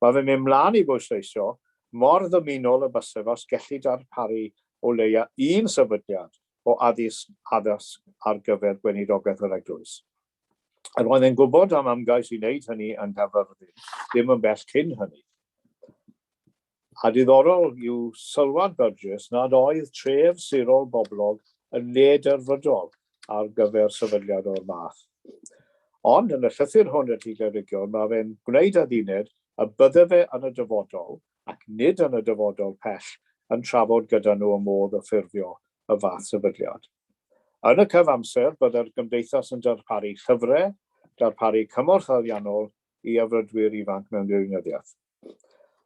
Mae fe'n mynd mlaen i bwysleisio mor ddymunol y byse fe os gellid darparu o leia un sefydliad o addysg addysg ar gyfer gweinidogaeth yr Eglwys. Yr oedd e'n gwybod am ymgais i wneud hynny yng Nghaerfyrddin ddim yn bell cyn hynny. A diddorol yw sylwad Burgess nad oedd tref sirol boblog yn le derfydol ar gyfer sefydliad o'r math. Ond yn y llythyr hwn at y Glerigion mae fe'n gwneud adduned y bydde fe yn y dyfodol, ac nid yn y dyfodol pell, yn trafod gyda nhw y modd o ffurfio y fath sefydliad. Yn y cyfamser, bydde'r Gymdeithas yn darparu llyfrau, darparu cymorth ariannol i efrydwyr ifanc mewn diwinyddiaeth.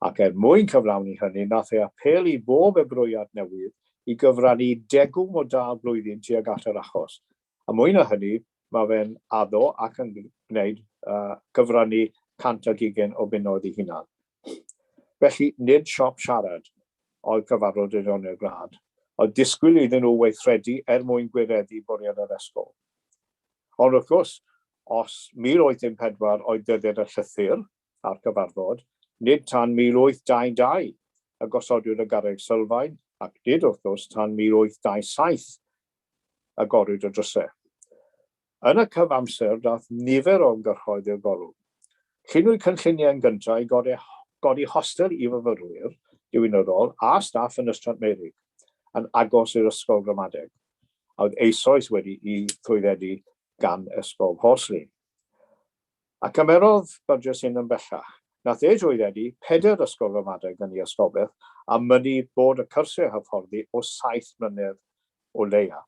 Ac er mwyn cyflawni hynny, nath e apêl i bob ebrwyad newydd i gyfrannu degwm o dâl blwyddyn tuag at yr achos. A mwy na hynny, mae fe'n addo ac yn gwneud uh, cyfrannu 120 o bunnoedd i hunan. Felly, nid siop siarad oedd cyfarfod y Deoniaid Gwlad. Oedd disgwyl iddyn nhw weithredu er mwyn gwireddu bwriad yr esgob. Ond wrth gwrs, os 1814 oedd dyddiad y llythyr a'r cyfarfod, nid tan 1822 y gosodwyd y garreg sylfaen, ac nid, wrth gwrs, tan 1827 agorwyd y drysau. Yn y cyfamser, daeth nifer o ymgyrchoedd i'r golwg. Lluniwyd cynlluniau yn gyntaf i godi, godi hostel i fyfyrwyr diwinyddol a staff yn Ystrad Meurig, yn agos i'r ysgol gramadeg, a oedd eisoes wedi'i thrwyddedu gan Esgob Horsley. A cymerodd Burgess hyn yn bellach. Nath e drwyddedu pedair ysgol ramadeg yn ei esgobaeth a mynnu bod y cyrsiau hyfforddi o saith mlynedd o leia.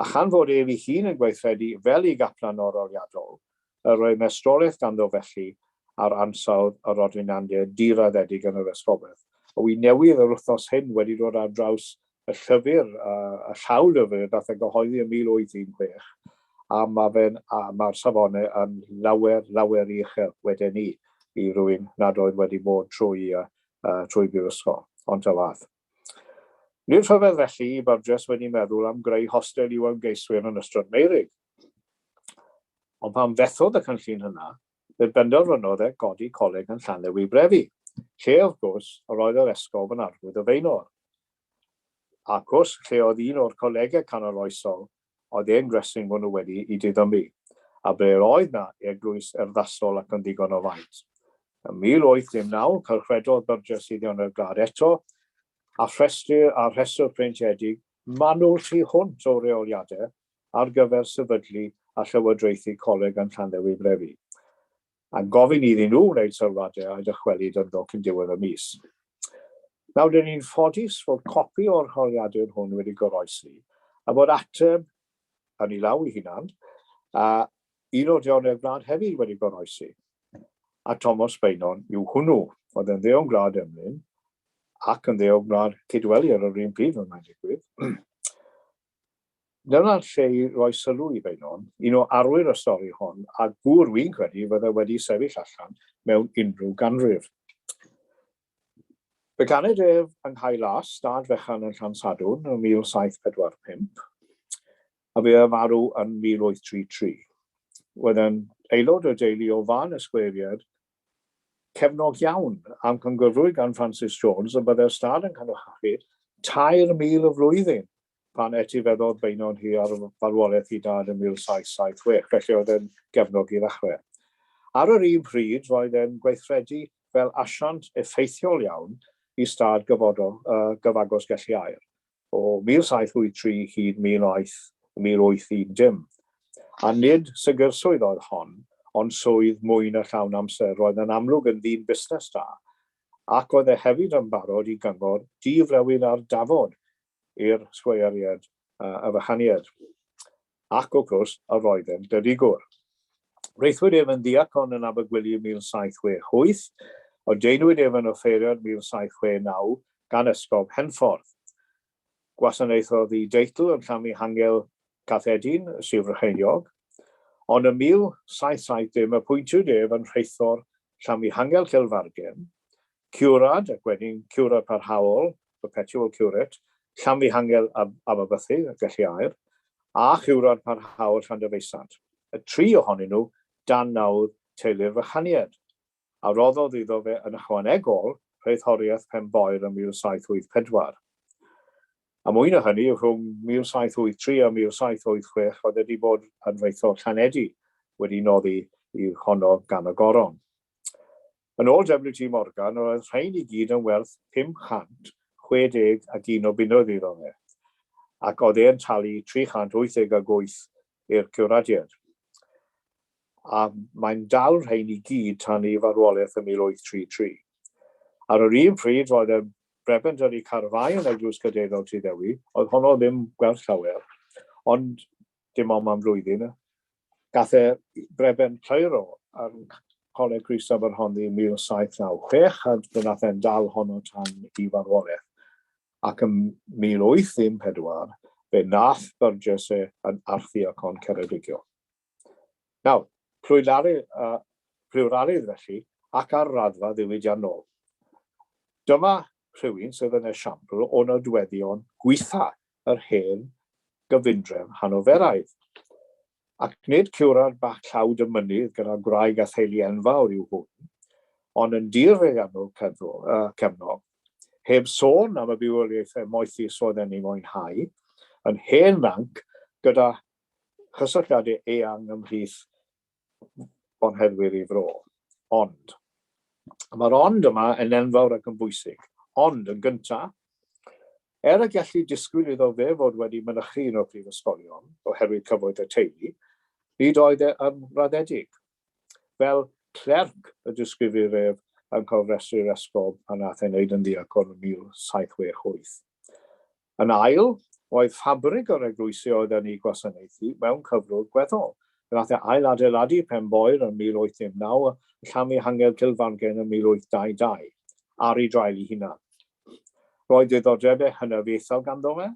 A chan fod ef ei hun yn gweithredu fel ei gaplan oroliadol, yr oedd mestrolaeth ganddo felly ar ansawdd yr ordinandiau diraddedig yn yr esgobaeth. A wi newydd yr wythnos hyn wedi dod ar draws y llyfr, y llawlyfr nath e gyhoeddi yn 1816, a mae fe'n, a mae'r safonau yn lawer, lawer uchel weden ni i rywun nad oedd wedi bod trwy, uh, trwy brifysgol, ond ta wath. Nid rhyfedd felly i Burgess wedi meddwl am greu hostel i'w ymgeiswyr yn Ystrad Meurig. Ond pan fethodd y cynllun hynna, fe benderfynodd e godi coleg yn Llanddewi Brefi, lle, wrth gwrs, yr oedd yr esgob yn arglwydd y Faenor. Ac wrth lle oedd un o'r colegau canoloesol oedd e'n gresyn fod nhw wedi i diddymu, a ble yr oedd 'na eglwys urddasol ac yn ddigon o faint. Ym 1809, cylchredodd Burgess i Ddeonau'r Gwlad eto, a rhestrir a rhestr printiedig manwl tu hwnt o reoliadau ar gyfer sefydlu a llywodraethu coleg yn Llanddewi Brefi. a gofyn iddyn nhw wneud sylwadau a'u dychwelyd ynddo cyn diwedd y mis. Nawr, dyn ni'n ffodus fod copi o'r holiadur hwn wedi goroesi, a bod ateb yn ei law ei hunan, a un o'r deonau'r gwlad hefyd wedi goroesi. A Thomas Beynon yw hwnnw, oedd yn ddeon gwlad Emlyn, ac yn ddeon gwlad Cydweli ar yr un pryd fel mae'n digwydd. Dyna'r lle i roi sylw i Beynon, un o arwyr y stori hon, a gŵr wi'n credu fydde wedi sefyll allan mewn unrhyw ganrif. Fe ganed ef yng Nghae Las, stad fechan yn Llansadwrn, ym 1745, a bu ef farw yn 1833. Roedd yn aelod o deulu o fân ysgweiriad cefnog iawn, amcangyfrwyd gan Francis Jones y bydde'r stad yn cynhyrchu 3,000 y flwyddyn pan etifeddodd Beynon hi ar farwolaeth ei dad yn 1776, felly oedd e'n gefnog i ddechrau. Ar yr un pryd, roedd e'n gweithredu fel asiant effeithiol iawn i stad gyfodol, uh, gyfagos Gelli Aur, o 1783 hyd 1810. A nid segyrswydd oedd hon, ond swydd mwy na llawn amser, roedd yn amlwg yn ddyn busnes da, ac oedd e hefyd yn barod i gyngor di-flewyn ar dafod i'r sgweieriaid y fychaniaid. Ac, wrth gwrs, yr oedd e'n glerigwr. Rheithwyd ef yn ddiacon yn Abergwili ym 1768, ordeinwyd ef yn offeiriad 1769 gan Esgob Henffordd. Gwasanaethodd ei deitl yn Llanfihangel Cathedin, Sir Frycheiniog, ond ym 1770 apwyntiwyd ef yn rheithor Llanfihangel Cilfargen, Curad, ac wedyn curad parhaol, perpetual curate, Llanfihangel Aberbythu, Gelli Aur, a churad parhaol Llandyfeisant, y tri ohonyn nhw dan nawdd teulu'r Fychaniaid, a roddodd iddo fe yn ychwanegol rheithoriaeth Penboyr ym 1784. A mwy na hynny, rhwng 1783 a 1786 roedd wedi bod yn rheithor Llanedi, wedi noddi i honno gan y Goron. Yn ôl WT Morgan, yr oedd rhain i gyd yn werth 561 o bunnoedd iddo fe, ac oedd e'n talu 388 i'r curadiaid. A mae'n dal rhain i gyd tan ei farwolaeth ym 1833. Ar yr un pryd, roedd y Breben Dyrru Carfai yn Eglwys Gadeiriol Tŷ Ddewi, oedd honno ddim gwerth llawer, ond dim ond am flwyddyn. Gath e Breben Clyro ar Coleg Crist Aberhonddu yn 1796 a fe nath e'n dal honno tan i farwolaeth. Ac ym 1814, fe nath Burgess e yn Archddiacon Ceredigion. Nawr, plwralydd felly, ac ar raddfa ddiwydiannol. Dyma rhywun sydd yn esiampl o nodweddion gwitha yr hen gyfundrefn Hanoferaidd. Ac nid ciwrad bach tlawd y mynydd gyda gwraig a theulu enfawr yw hwn, ond yn dir feddiannwr cefnog, heb sôn am y bywoliaethau moethus oedd e'n ei mwynhau, yn hen ranc gyda chysylltiadau eang ymhlith bonheddwyr ei fro. Ond. Mae'r ond yma yn enfawr ac yn bwysig. Ond, yn gyntaf, er y gelli disgwyl iddo fe fod wedi mynychu un o'r prifysgolion, oherwydd cyfoeth y teulu, nid oedd e yn raddedig. Fel clerc y disgrifir ef yn cofrestru'r esgob pan nath ei wneud yn ddiacon yn 1768. Yn ail, roedd ffabrig yr eglwysi oedd yn eu gwasanaethu mewn cyflwr gweddol. Fe wnaeth e ail-adeiladu Pen-boer yn 1819 a Llanfihangel Cilfargen yn 1822, ar ei draul ei hunan. Roedd diddordebau hynafiaethol ganddo fe,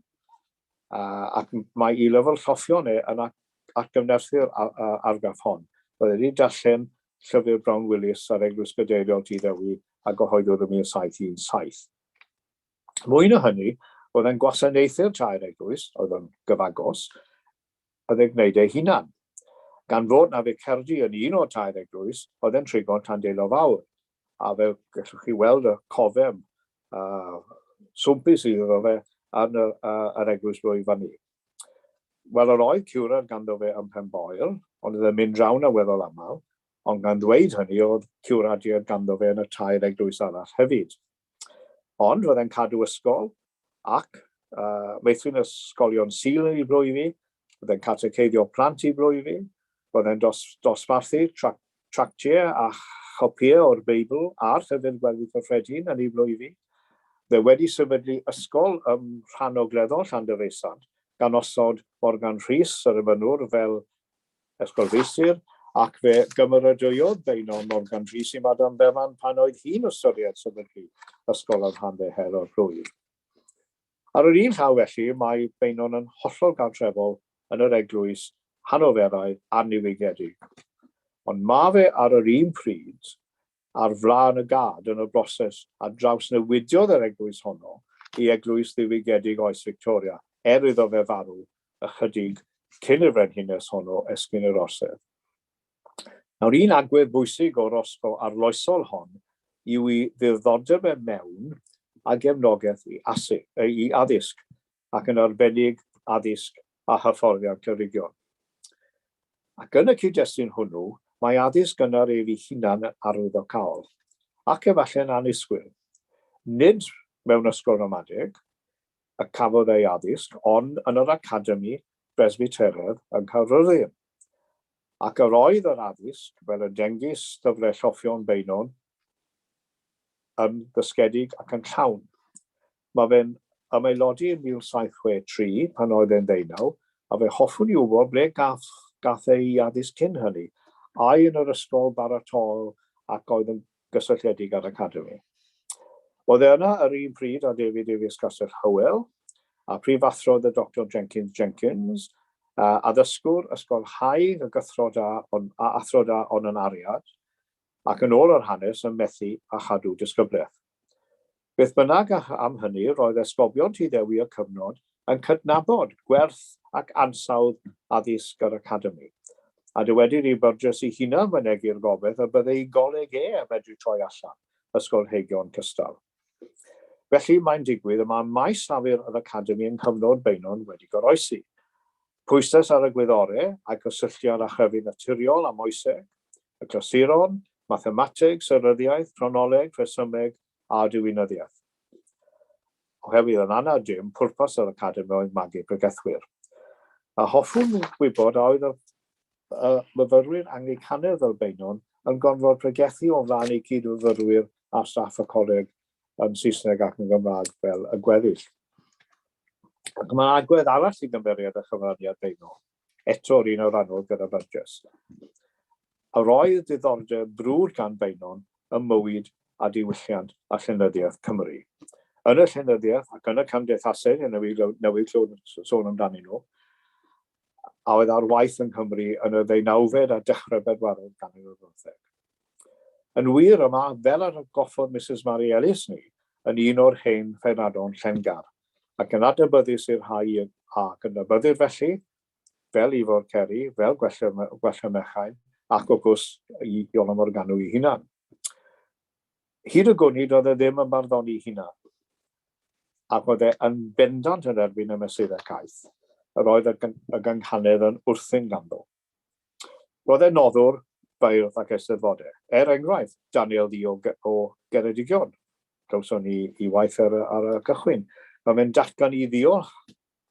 ac mae ei lyfr lloffion e yn atgyfnerthu'r argraff hon. Roedd e wedi darllen llyfr Brown Willis ar Eglwys Gadeiriol Tŷ Ddewi a gyhoeddwyd yn 1717. Mwy na hynny, roedd e'n gwasanaethu'r tair eglwys, oedd yn gyfagos, oedd e'n gwneud ei hunan. Gan fod na ficerdy yn un o'r tair eglwys, oedd e'n trigo yn Llandeilo Fawr, a fel gallwch chi weld y cofeb uh, swmpus sydd iddo fe yn yr, uh, yr eglwys blwydd fan Wel, yr oedd ciwrad ganddo fe ym Mhenboel, ond oedd e'n mynd draw na weddol aml, ond gan ddweud hynny, oedd ciwradiad ganddo fe yn y tair eglwys arall hefyd. Ond roedd e'n cadw ysgol ac uh, meithrin ysgolion Sul yn ei blwyfi, roedd e'n cateceiddio plant i blwyfi, roedd e'n dos, dosbarthu tra, tractiau a chopïau o'r Beibl a'r llyfr gweddi cyffredin yn ei blwyfi. Fe wedi sefydlu ysgol ym rhan ogleddol Llandyfeisant, gan osod Morgan Rhys yr emynwr fel Ysgol Feistr, ac fe gymeradwyodd Beuno Morgan Rhys i Madame Bevan pan oedd hi'n ystyried sefydlu ysgol ar rhan ddeher o'r plwyf. Ar yr un llaw felly, mae Beuno'n yn hollol gartrefol yn yr eglwys Hanoferaidd a niweidiedig. Ond mae fe ar yr un pryd ar flaen y gad yn y broses a drawsnewidiodd yr eglwys honno i eglwys ddiwygiedig oes Victoria, er iddo fe farw ychydig cyn i'r frenhines honno esgyn i'r orsedd. Nawr, un agwedd bwysig o'r osgo arloesol hon yw i ddiddordeb e mewn a gefnogaeth i, asu, i addysg, ac yn arbennig addysg a hyfforddiant clerigion. Ac yn y cyd-destun hwnnw, mae addysg gynnar ef ei hunan yn arwyddocaol, ac efallai'n annisgwyl. Nid mewn ysgol ramadeg y cafodd ei addysg, ond yn yr Academi Bresbyteraidd yng Nghaerfyrddin. Ac yr oedd yr addysg, fel y dengys llyfrau lloffion Beynon, yn ddysgedig ac yn llawn. Mae fe'n ymaelodi yn 1763, pan oedd e'n ddeunaw, a fe hoffwn i wybod ble gath, gath ei addysg cyn hynny. Ai yn yr ysgol baratool ac oedd yn gysylltiedig â'r academi. Oedd e yna yr un pryd â David Davies Castell Howell, a prifathro y Doctor Jenkins Jenkins, a addysgwr ysgol haig ac athro da, on, a athro da ond yn ariad, ac yn ôl yr hanes yn methu a chadw disgyblaeth. Beth bynnag am hynny, roedd esgobion Tŷ Ddewi y cyfnod yn cydnabod gwerth ac ansawdd addysg yr Academi, a dywedir i Burgess ei hunan fynegi'r gobaith y byddai ei goleg e yn medru troi allan ysgolheigion cystal. Felly, mae'n digwydd y mae maes llafur yr Academi yng nghyfnod Beynon wedi goroesi. Pwyslais ar y gwyddore a gysylltiad â chrefydd naturiol a moeseg, y clasuron, mathemateg, seryddiaeth, cronoleg, rhesymeg a diwinyddiaeth. Oherwydd yn anad dim, pwrpas yr Academi oedd magu pregethwyr. A hoffwn wybod a oedd y y myfyrwyr Anglicanaidd fel Beynon yn gorfod pregethu o flaen eu cyd-fyfyrwyr a staff y coleg yn Saesneg ac yn Gymraeg fel y gweddill. Ac mae agwedd arall i gymeriad a chyfraniad Beynon, eto'r un a rannodd gyda Burgess. Yr oedd diddordeb brwd gan Beynon ym mywyd a diwylliant a llenyddiaeth Cymru. Yn y llenyddiaeth ac yn y cymdeithasau newydd clywed sôn amdanyn nhw, a oedd ar waith yng Nghymru yn y ddeunawfed a dechrau bedwaredd ganrif ar bymtheg. Yn wir, yma, fel yr atgoffodd Misus Mary Ellis ni, yn un o'r hen ffenadon llengar, ac yn adnabyddus i'r rhai a gydnabyddir felly, fel Ifor Ceri, fel Gwella Mechain, ac wrth gwrs i Iolo Morgannwg ei hunan. Hyd y gwn i, doedd e ddim yn barddoni ei hunan, ac oedd e yn bendant yn erbyn y mesurau caeth. Yr oedd y, y gynghanedd yn wrthun ganddo. Roedd e'n noddwr beirdd ac eisteddfodau. Er enghraifft, Daniel Ddu o, o Geredigion. Clywson ni i waith ar, ar y cychwyn. Mae fe'n datgan i ddiolch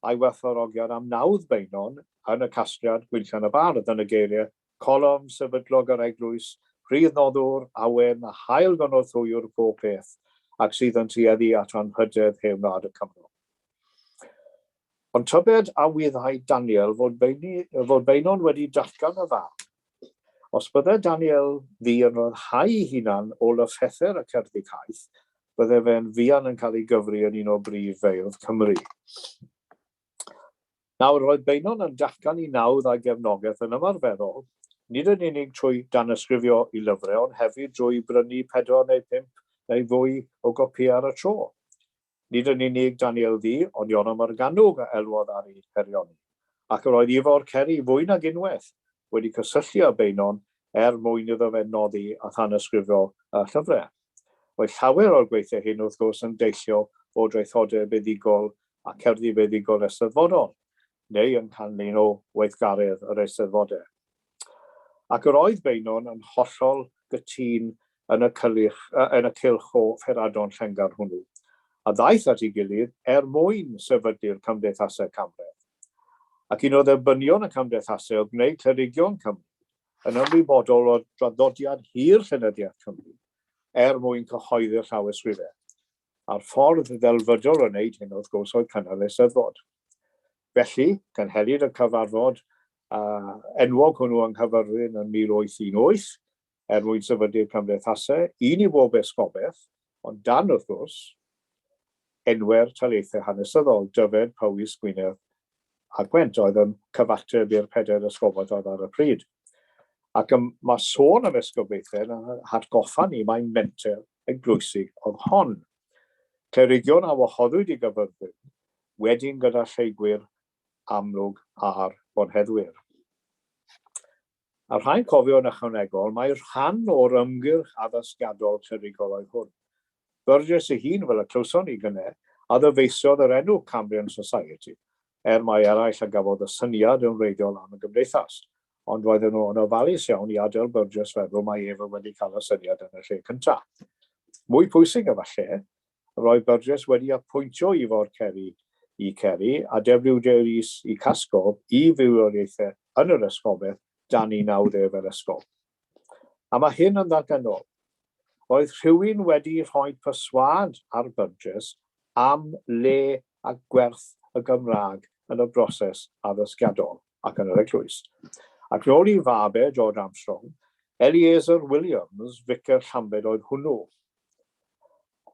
a'i werthfawrogiad am nawdd Beynon yn y casgliad Gwylltion y Bardd yn y geiriau Colofn sefydlog yr eglwys, rhydd noddwr, awen a hael gynorthwywr pob peth, ac sydd yn tueddu at anrhydedd hen wlad y Cymro. Ond tybed a wyddai Daniel fod, Beini, fod Beynon wedi datgan y farn? Os bydde Daniel ddu yn rhyddhau ei hunan o lyfrhethr y cerddi caeth, bydde fe'n fuan yn cael ei gyfri yn un o brif feirdd Cymru. Nawr, roedd Beynon yn datgan ei nawdd a'i gefnogaeth yn ymarferol, nid yn unig trwy danysgrifio i lyfrau ond hefyd drwy brynu pedwar neu pump neu fwy o gopïau ar y tro. Nid yn unig Daniel Ddu, ond Iona Morgannwg a elwodd ar ei herioni. Ac yr oedd Ifor Ceri fwy nag unwaith wedi cysylltu â Beynon er mwyn iddo fe noddi a thanysgrifio y llyfrau. Roedd llawer o'r gweithiau hyn, wrth gwrs, yn deillio o draethodau buddugol a cerddi buddugol eisteddfodol, neu yn canlyn o weithgaredd yr eisteddfodau. Ac yr oedd Beynon yn hollol gytûn yn y cylch, yn y cylch o fferadon llengar hwnnw, a ddaeth at ei gilydd er mwyn sefydlu'r cymdeithasau camredd. Ac un o dderbynion y cymdeithasau oedd gwneud clerigion Cymru yn ymwybodol o draddodiad hir llenyddiaeth Cymru er mwyn cyhoeddi'r llawysgrifau. A'r ffordd ddelfrydol o wneud hyn, wrth gwrs, oedd cynnal Eisteddfod. Felly, cynhelid y cyfarfod uh, enwog hwnnw yng Nghaerfyrddin yn 1818, er mwyn sefydlu'r cymdeithasau, un i bob esgobaeth, ond dan, wrth gwrs, enwau'r taleithiau hanesyddol, Dyfed, Powys, Gwynedd a Gwent, oedd yn cyfateb i'r pedair esgobaeth oedd ar y pryd. Ac y mae sôn am esgobaethau yn hatgoffa ni mai menter eglwysig oedd hon. Clerigion a wahoddwyd i Gaerfyrddin, wedyn gyda lleygwyr amlwg a'r bonheddwyr. A rhaid cofio yn ychwanegol mai rhan o'r ymgyrch addysgiadol clerigol oedd hwn. Burgess ei hun, fel y clywson ni gynne, a ddyfeisiodd yr enw Cambrian Society, er mai eraill a gafodd y syniad yn wreiddiol am y gymdeithas, ond roedden nhw yn ofalus iawn i adael Burgess feddwl mai ef oedd wedi cael y syniad yn y lle cyntaf. Mwy pwysig efallai, roedd Burgess wedi apwyntio Ifor Ceri i Ceri a WJ Rees i Cascob i fywoliaethau yn yr esgobaeth dan ei nawdd ef fel esgob. A mae hyn yn ddatganol. Roedd rhywun wedi rhoi perswâd ar Burgess am le a gwerth y Gymraeg yn y broses addysgiadol ac yn yr eglwys. Ac nôl i fab e, George Armstrong, Eliezer Williams, ficer Llambed oedd hwnnw.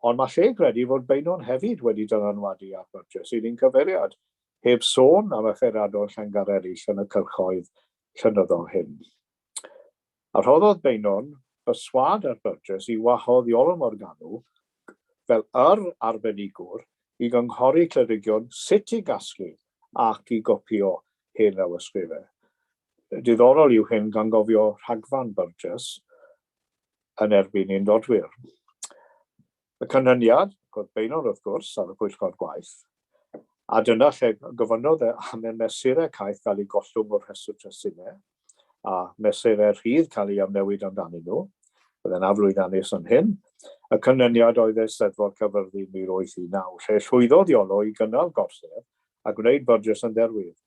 Ond mae lle i gredu fod Beynon hefyd wedi dylanwadu ar Burgess i'r un cyfeiriad, heb sôn am y fferadon llengar eraill yn y cylchoedd llenyddol hyn. A rhoddodd Beynon berswâd ar Burgess i wahodd Iolo Morganwg fel yr arbenigwr i gynghori clerigion sut i gasglu ac i gopïo hen lawysgrifau. Diddorol yw hyn gan gofio rhagfarn Burgess, yn erbyn undodwyr. Y canlyniad, oedd Beynon wrth gwrs ar y pwyllgor gwaith, a dyna lle gofynnodd e am y mesurau caeth gael eu gollwng o'r rhestr testunau, a mesurau rhydd cael eu amnewid amdanyn nhw. Byddai'n aflwyddiannus yn hyn. Y canlyniad oedd Eisteddfod Caerfyrddin 1819, lle llwyddodd Iolo i gynnal gorsedd a gwneud Burgess yn dderwydd.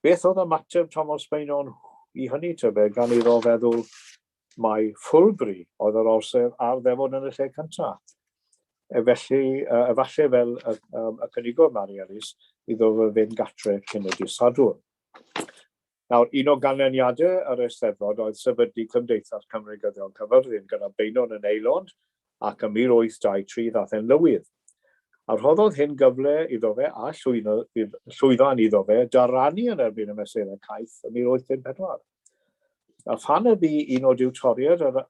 Beth oedd ymateb Thomas Beynon? i hynny tybed gan iddo feddwl mai Ffwlbri oedd yr orsedd a'r ddefod yn y lle cyntaf. E felly, efallai fel y, y cynigodd Mari Ellis, iddo fe fynd gatre cyn y dydd Sadwrn. Nawr, un o ganlyniadau yr Eisteddfod oedd sefydlu Cymdeithas Cymreigyddion Caerfyrddin gyda Beynon yn aelod ac ym 1823 ddaeth e'n lywydd. A rhoddodd hyn gyfle iddo fe a llwyddo iddo fe daranu yn erbyn y mesurau caeth ym 1854. A phan y bu un o diwtoriaid yr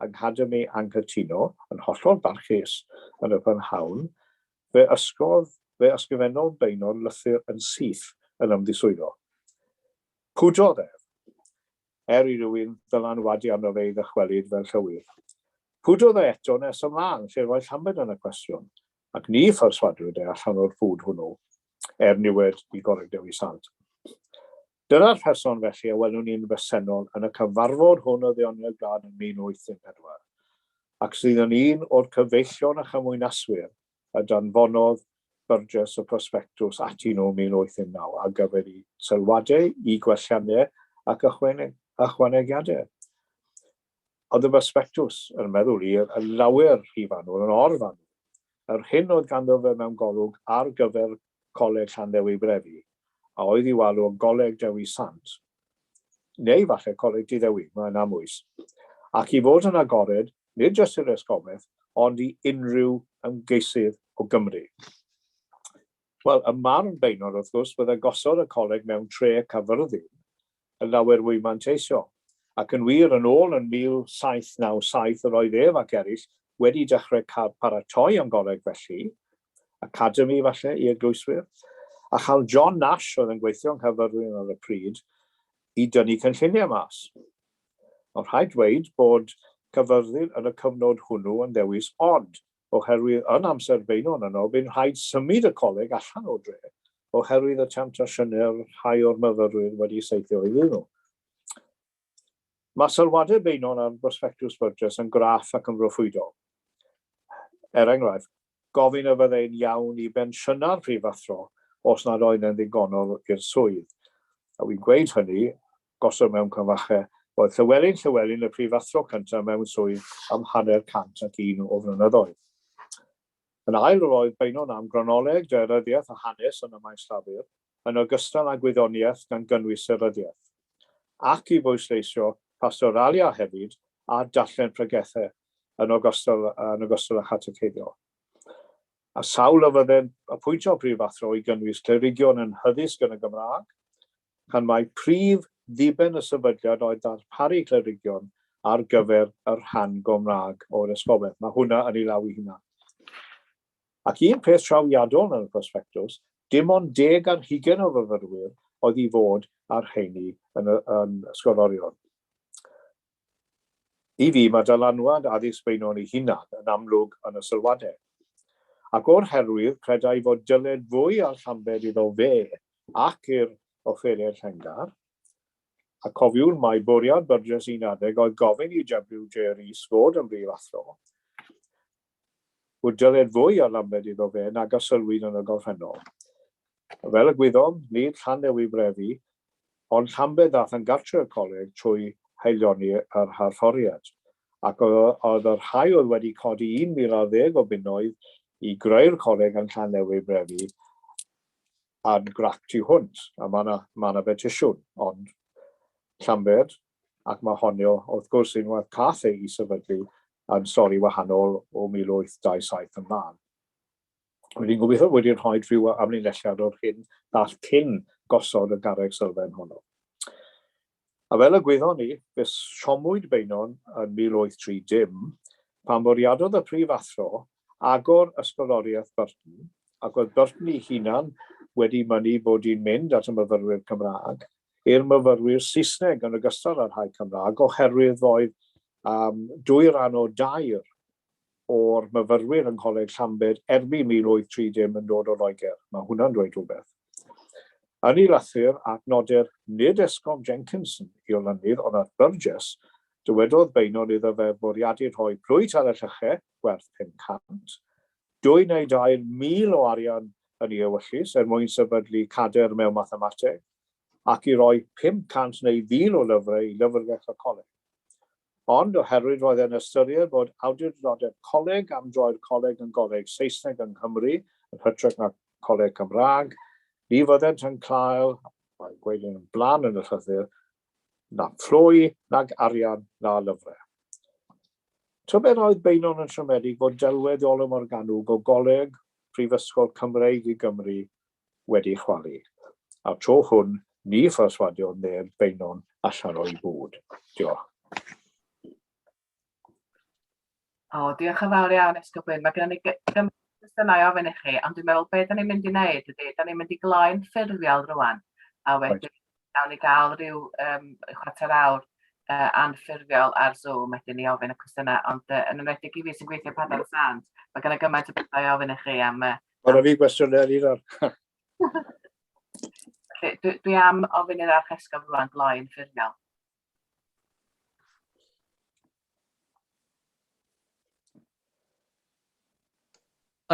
Academi anghytuno, yn hollol barchus yn y prynhawn, fe ysgodd, fe ysgrifennodd Beynon lythyr yn syth yn ymddiswyddo. Pwdodd ef, er i rywun ddylanwadu arno fe i ddychwelyd fel llywydd. Pwdodd e eto nes ymlaen, lle roedd Llambed yn y cwestiwn, ac ni pherswadwyd e allan o'r pwd hwnnw, er niwed i Goleg Dewi Sant. Dyna'r person felly a welwn ni'n bresennol yn y cyfarfod hwn o Ddeoniaid Gwlad yn 1854, ac sydd yn un o'r cyfeillion a chymwynaswyr y danfonodd Burgess y prosbectws ati nhw yn 1819 ar gyfer eu sylwadau, eu gwelliannau ac ychwanegiadau. Oedd y prosbectws, yn meddwl i, yn lawer rhy fanwl, yn or-fanwl. Yr hyn oedd ganddo fe mewn golwg ar gyfer Coleg Llanddewi Brefi, a oedd i'w alw yn Goleg Dewi Sant, neu falle Coleg Diddewi, mae'n amwys, ac i fod yn agored, nid jyst i'r esgobaeth, ond i unrhyw ymgeisydd o Gymru. Wel, ym marn Beynon, wrth gwrs, bydde gosod y coleg mewn tre Caerfyrddin yn lawer fwy manteisiol. Ac yn wir, yn ôl yn 1797 yr oedd ef ac eraill wedi dechrau cael paratoi am goleg felly, academi falle i eglwyswyr, a chael John Nash oedd yn gweithio yng Nghaerfyrddin ar y pryd i dynnu cynlluniau mas. Ond rhaid dweud bod Caerfyrddin yn y cyfnod hwnnw yn ddewis od, oherwydd yn amser Beynon yno bu'n rhaid symud y coleg allan o'r dre oherwydd y temtasiynau rhai o'r myfyrwyr wedi saethio iddyn nhw. Mae sylwadau Beynon ar Brosbectws Burgess yn graff ac yn broffwydol. Er enghraifft, gofyn a fyddai'n iawn i bensiynau'r prifathro os nad oedd e'n ddigonol i'r swydd. A wy'n gweud hynny, gosod mewn cyfachau, roedd Llywelyn Llywelyn y prifathro cyntaf mewn swydd am 150 o flynyddoedd. Yn ail, roedd Beynon am gronoleg, daearyddiaeth a hanes yn y maes llafur, yn ogystal â gwyddoniaeth gan gynnwys seryddiaeth. Ac i bwysleisio pastoralia hefyd a darllen pregethau yn ogystal, yn ogystal â chatecheiddio. A sawl a fydde'n apwyntio prifathro i gynnwys clerigion yn hyddysg yn y Gymraeg, gan mai prif ddiben y sefydliad oedd darparu clerigion ar gyfer y rhan Gymraeg o'r esgobaeth. Mae hwnna yn ei law ei hunan. Ac un peth trawiadol yn y prosbectws, dim ond 20 o fyfyrwyr oedd i fod ar rheini yn, y, yn ysgolorion. I fi, mae dylanwad addysg Beynon ei hunan yn amlwg yn y sylwadau. Ac o'r herwydd, credai fod dyled fwy ar Llambed iddo fe ac i'r offeiriad Llengar, a cofiwn mai bwriad Burgess un adeg oedd gofyn i WJ Rees fod yn brif athro, bod dyled fwy ar Lambed iddo fe nag a sylwyd yn y gorffennol. Fel y gwyddom, nid Llanddewi Brefi, ond Llambed ddaeth yn gartref coleg trwy haelioni yr Harfforiad, ac oedd y rhai oedd wedi codi 1,010 o bunnoedd i greu'r coleg yn Llanddewi Brefi yn grac tu hwnt, a mae yna ma 'na betisiwn, ond Llambed, ac mae honio, wrth gwrs, unwaith cath ei sefydlu yn stori wahanol o 1827 ymlaen. Rwy'n gobeithio wedi rhoi rhyw amlinelliad o'r hyn ddaeth cyn gosod y garreg sylfaen honno. A fel y gwyddon ni, fe siomwyd Beynon yn 1830 pan fwriadodd y prif athro agor ysgoloriaeth Burton, ac oedd Burton ei hunan wedi mynnu bod hi'n mynd at y myfyrwyr Cymraeg, i'r myfyrwyr Saesneg yn ogystal â'r rhai Cymraeg, oherwydd oedd um, dwy ran o dair o'r myfyrwyr yng Ngholeg Llambed erbyn 1830 yn dod o Loegr. Mae hwnna'n dweud rhywbeth. Yn ei lythyr at noder nid Esgob Jenkinson i olynydd ond at Burgess, dywedodd Beynon iddo fe fwriadu rhoi plwy Talyllychau gwerth 500, dwy neu dair mil o arian yn ei ewyllys er mwyn sefydlu cader mewn mathemateg. ac i roi 500 neu 1,000 o lyfrau i lyfrgell y coleg. Ond oherwydd roedd e'n ystyried bod awdurdodau'r coleg am droi'r coleg yn goleg Saesneg yng Nghymru yn hytrach na coleg Cymraeg, ni fyddent yn cael, mae'n gweud yn blaen yn y llythyr, na phlwy, nag arian, na lyfrau. Tybed a oedd Beynon yn siomedig fod delwedd Iolo Morganwg o Goleg Prifysgol Cymreig i Gymru wedi chwalu. A'r tro hwn, ni pherswadiodd neb Beynon allan o'i bŵd. Diolch. O, diolch yn fawr iawn, Esgob Wyn. Mae gennym ni gymaint o gwestiynau i ofyn i chi, ond dwi'n meddwl be da ni'n mynd i wneud ydy, da ni'n mynd i gloi'n ffurfiol rwan, a wedyn gawn ni gael rhyw um, chwarter awr uh, anffurfiol ar Zoom wedyn i ofyn y cwestiynau, ond uh, yn enwedig i fi sy'n gweithio Padarn Sant, mae gen i gymaint o bethau i ofyn i chi am... Uh, Mae fi gwestiynau ar un Felly, dwi, dwi am ofyn i'r archesgob rwan gloi'n ffurfiol.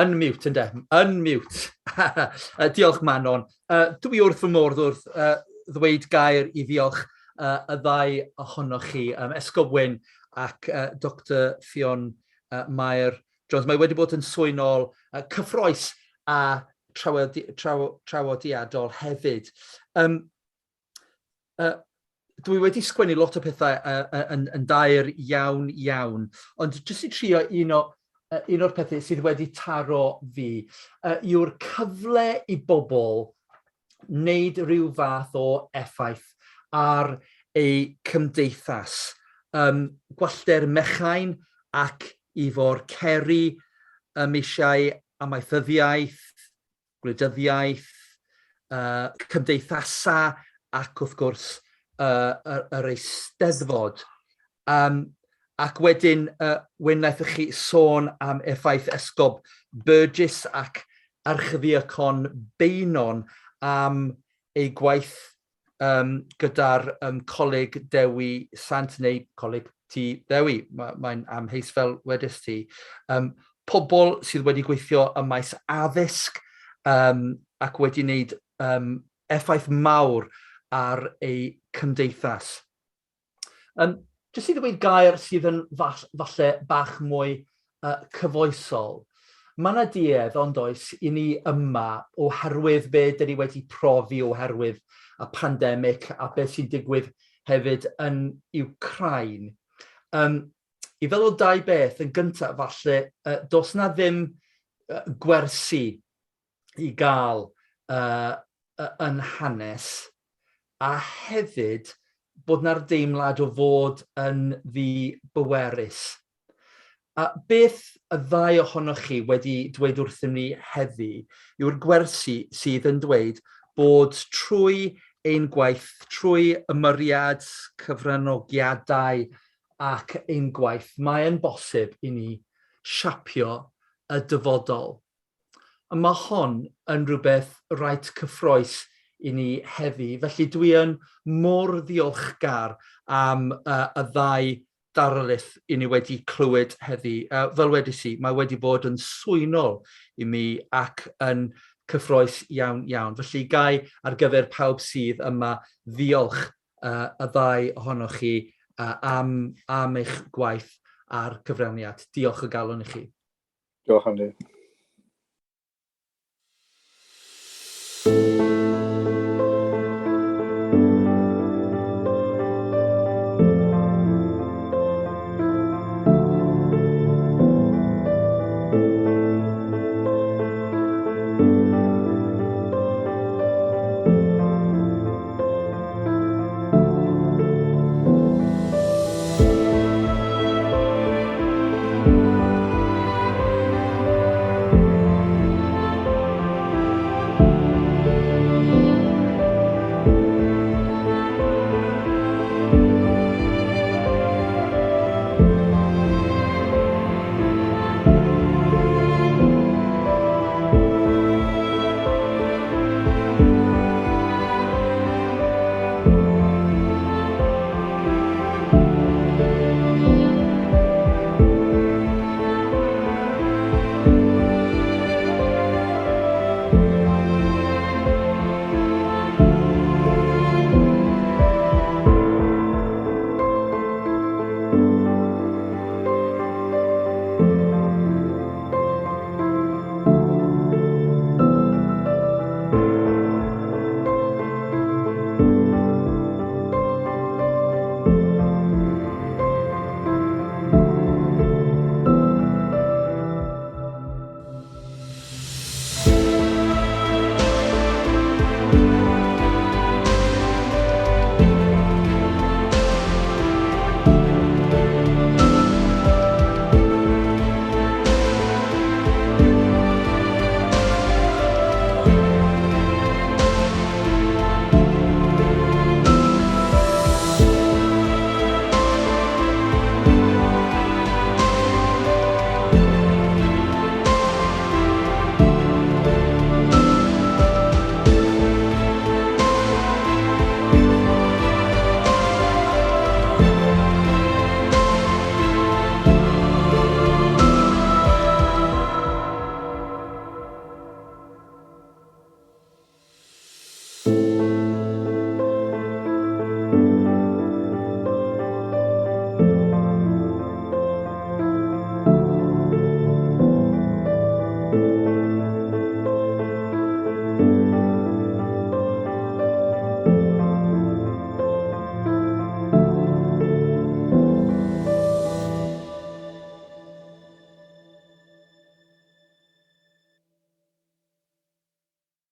Unmute, ynde? Unmute. uh, diolch, Manon. Uh, dwi wrth fy modd wrth uh, ddweud gair i ddiolch uh, y ddau ohonoch chi, um, Esgob Wyn ac uh, Dr Ffion uh, Mair Jones. Mae wedi bod yn swynol, uh, cyffroes a trawodi, traw, trawodiadol hefyd. Um, uh, dwi wedi sgwennu lot o pethau uh, yn, yn dair iawn iawn, ond jyst i trio un, o, uh, un o'r pethau sydd wedi taro fi uh, yw'r cyfle i bobl wneud rhyw fath o effaith ar eu cymdeithas. Um, gwallter Mechain ac Ifor Ceri ym eisiau amaethyddiaeth, gwleidyddiaeth, uh, cymdeithasau ac wrth gwrs uh, yr, yr Eisteddfod. Um, ac wedyn, uh, Wyn, wnaethoch chi sôn am effaith Esgob Burgess ac Archddiacon Beynon am ei gwaith um, gyda'r um, Coleg Dewi Sant neu Coleg Tŷ Ddewi, mae'n mae amheus fel wedys ti. Um, pobl sydd wedi gweithio ym maes addysg um, ac wedi wneud um, effaith mawr ar eu cymdeithas. Um, jyst i ddweud gair sydd yn fall, falle bach mwy uh, cyfoesol. Mae yna duedd, ond oes, i ni yma oherwydd be dyn ni wedi profi oherwydd y pandemig a beth sy'n digwydd hefyd yn Ukraine. Um, I fel o dau beth, yn gyntaf falle, uh, dos na ddim uh, gwersi i gael uh, yn hanes, a hefyd bod na'r deimlad o fod yn ddi-bwerus. A beth y ddau ohonoch chi wedi dweud wrthym ni heddi yw'r gwersi sydd yn dweud bod trwy ein gwaith, trwy ymyriad, cyfranogiadau ac ein gwaith, mae'n bosib i ni siapio y dyfodol. A mae hon yn rhywbeth reit cyffroes i ni heddi, felly dwi yn mor ddiolchgar am uh, y ddau darlith i ni wedi clywed heddi. Uh, fel wedys i, mae wedi bod yn swynol i mi ac yn cyffroes iawn iawn. Felly gai ar gyfer pawb sydd yma ddiolch uh, y ddau ohonoch chi uh, am, am eich gwaith a'r cyfraniad. Diolch o galon i chi. Diolch, Andy.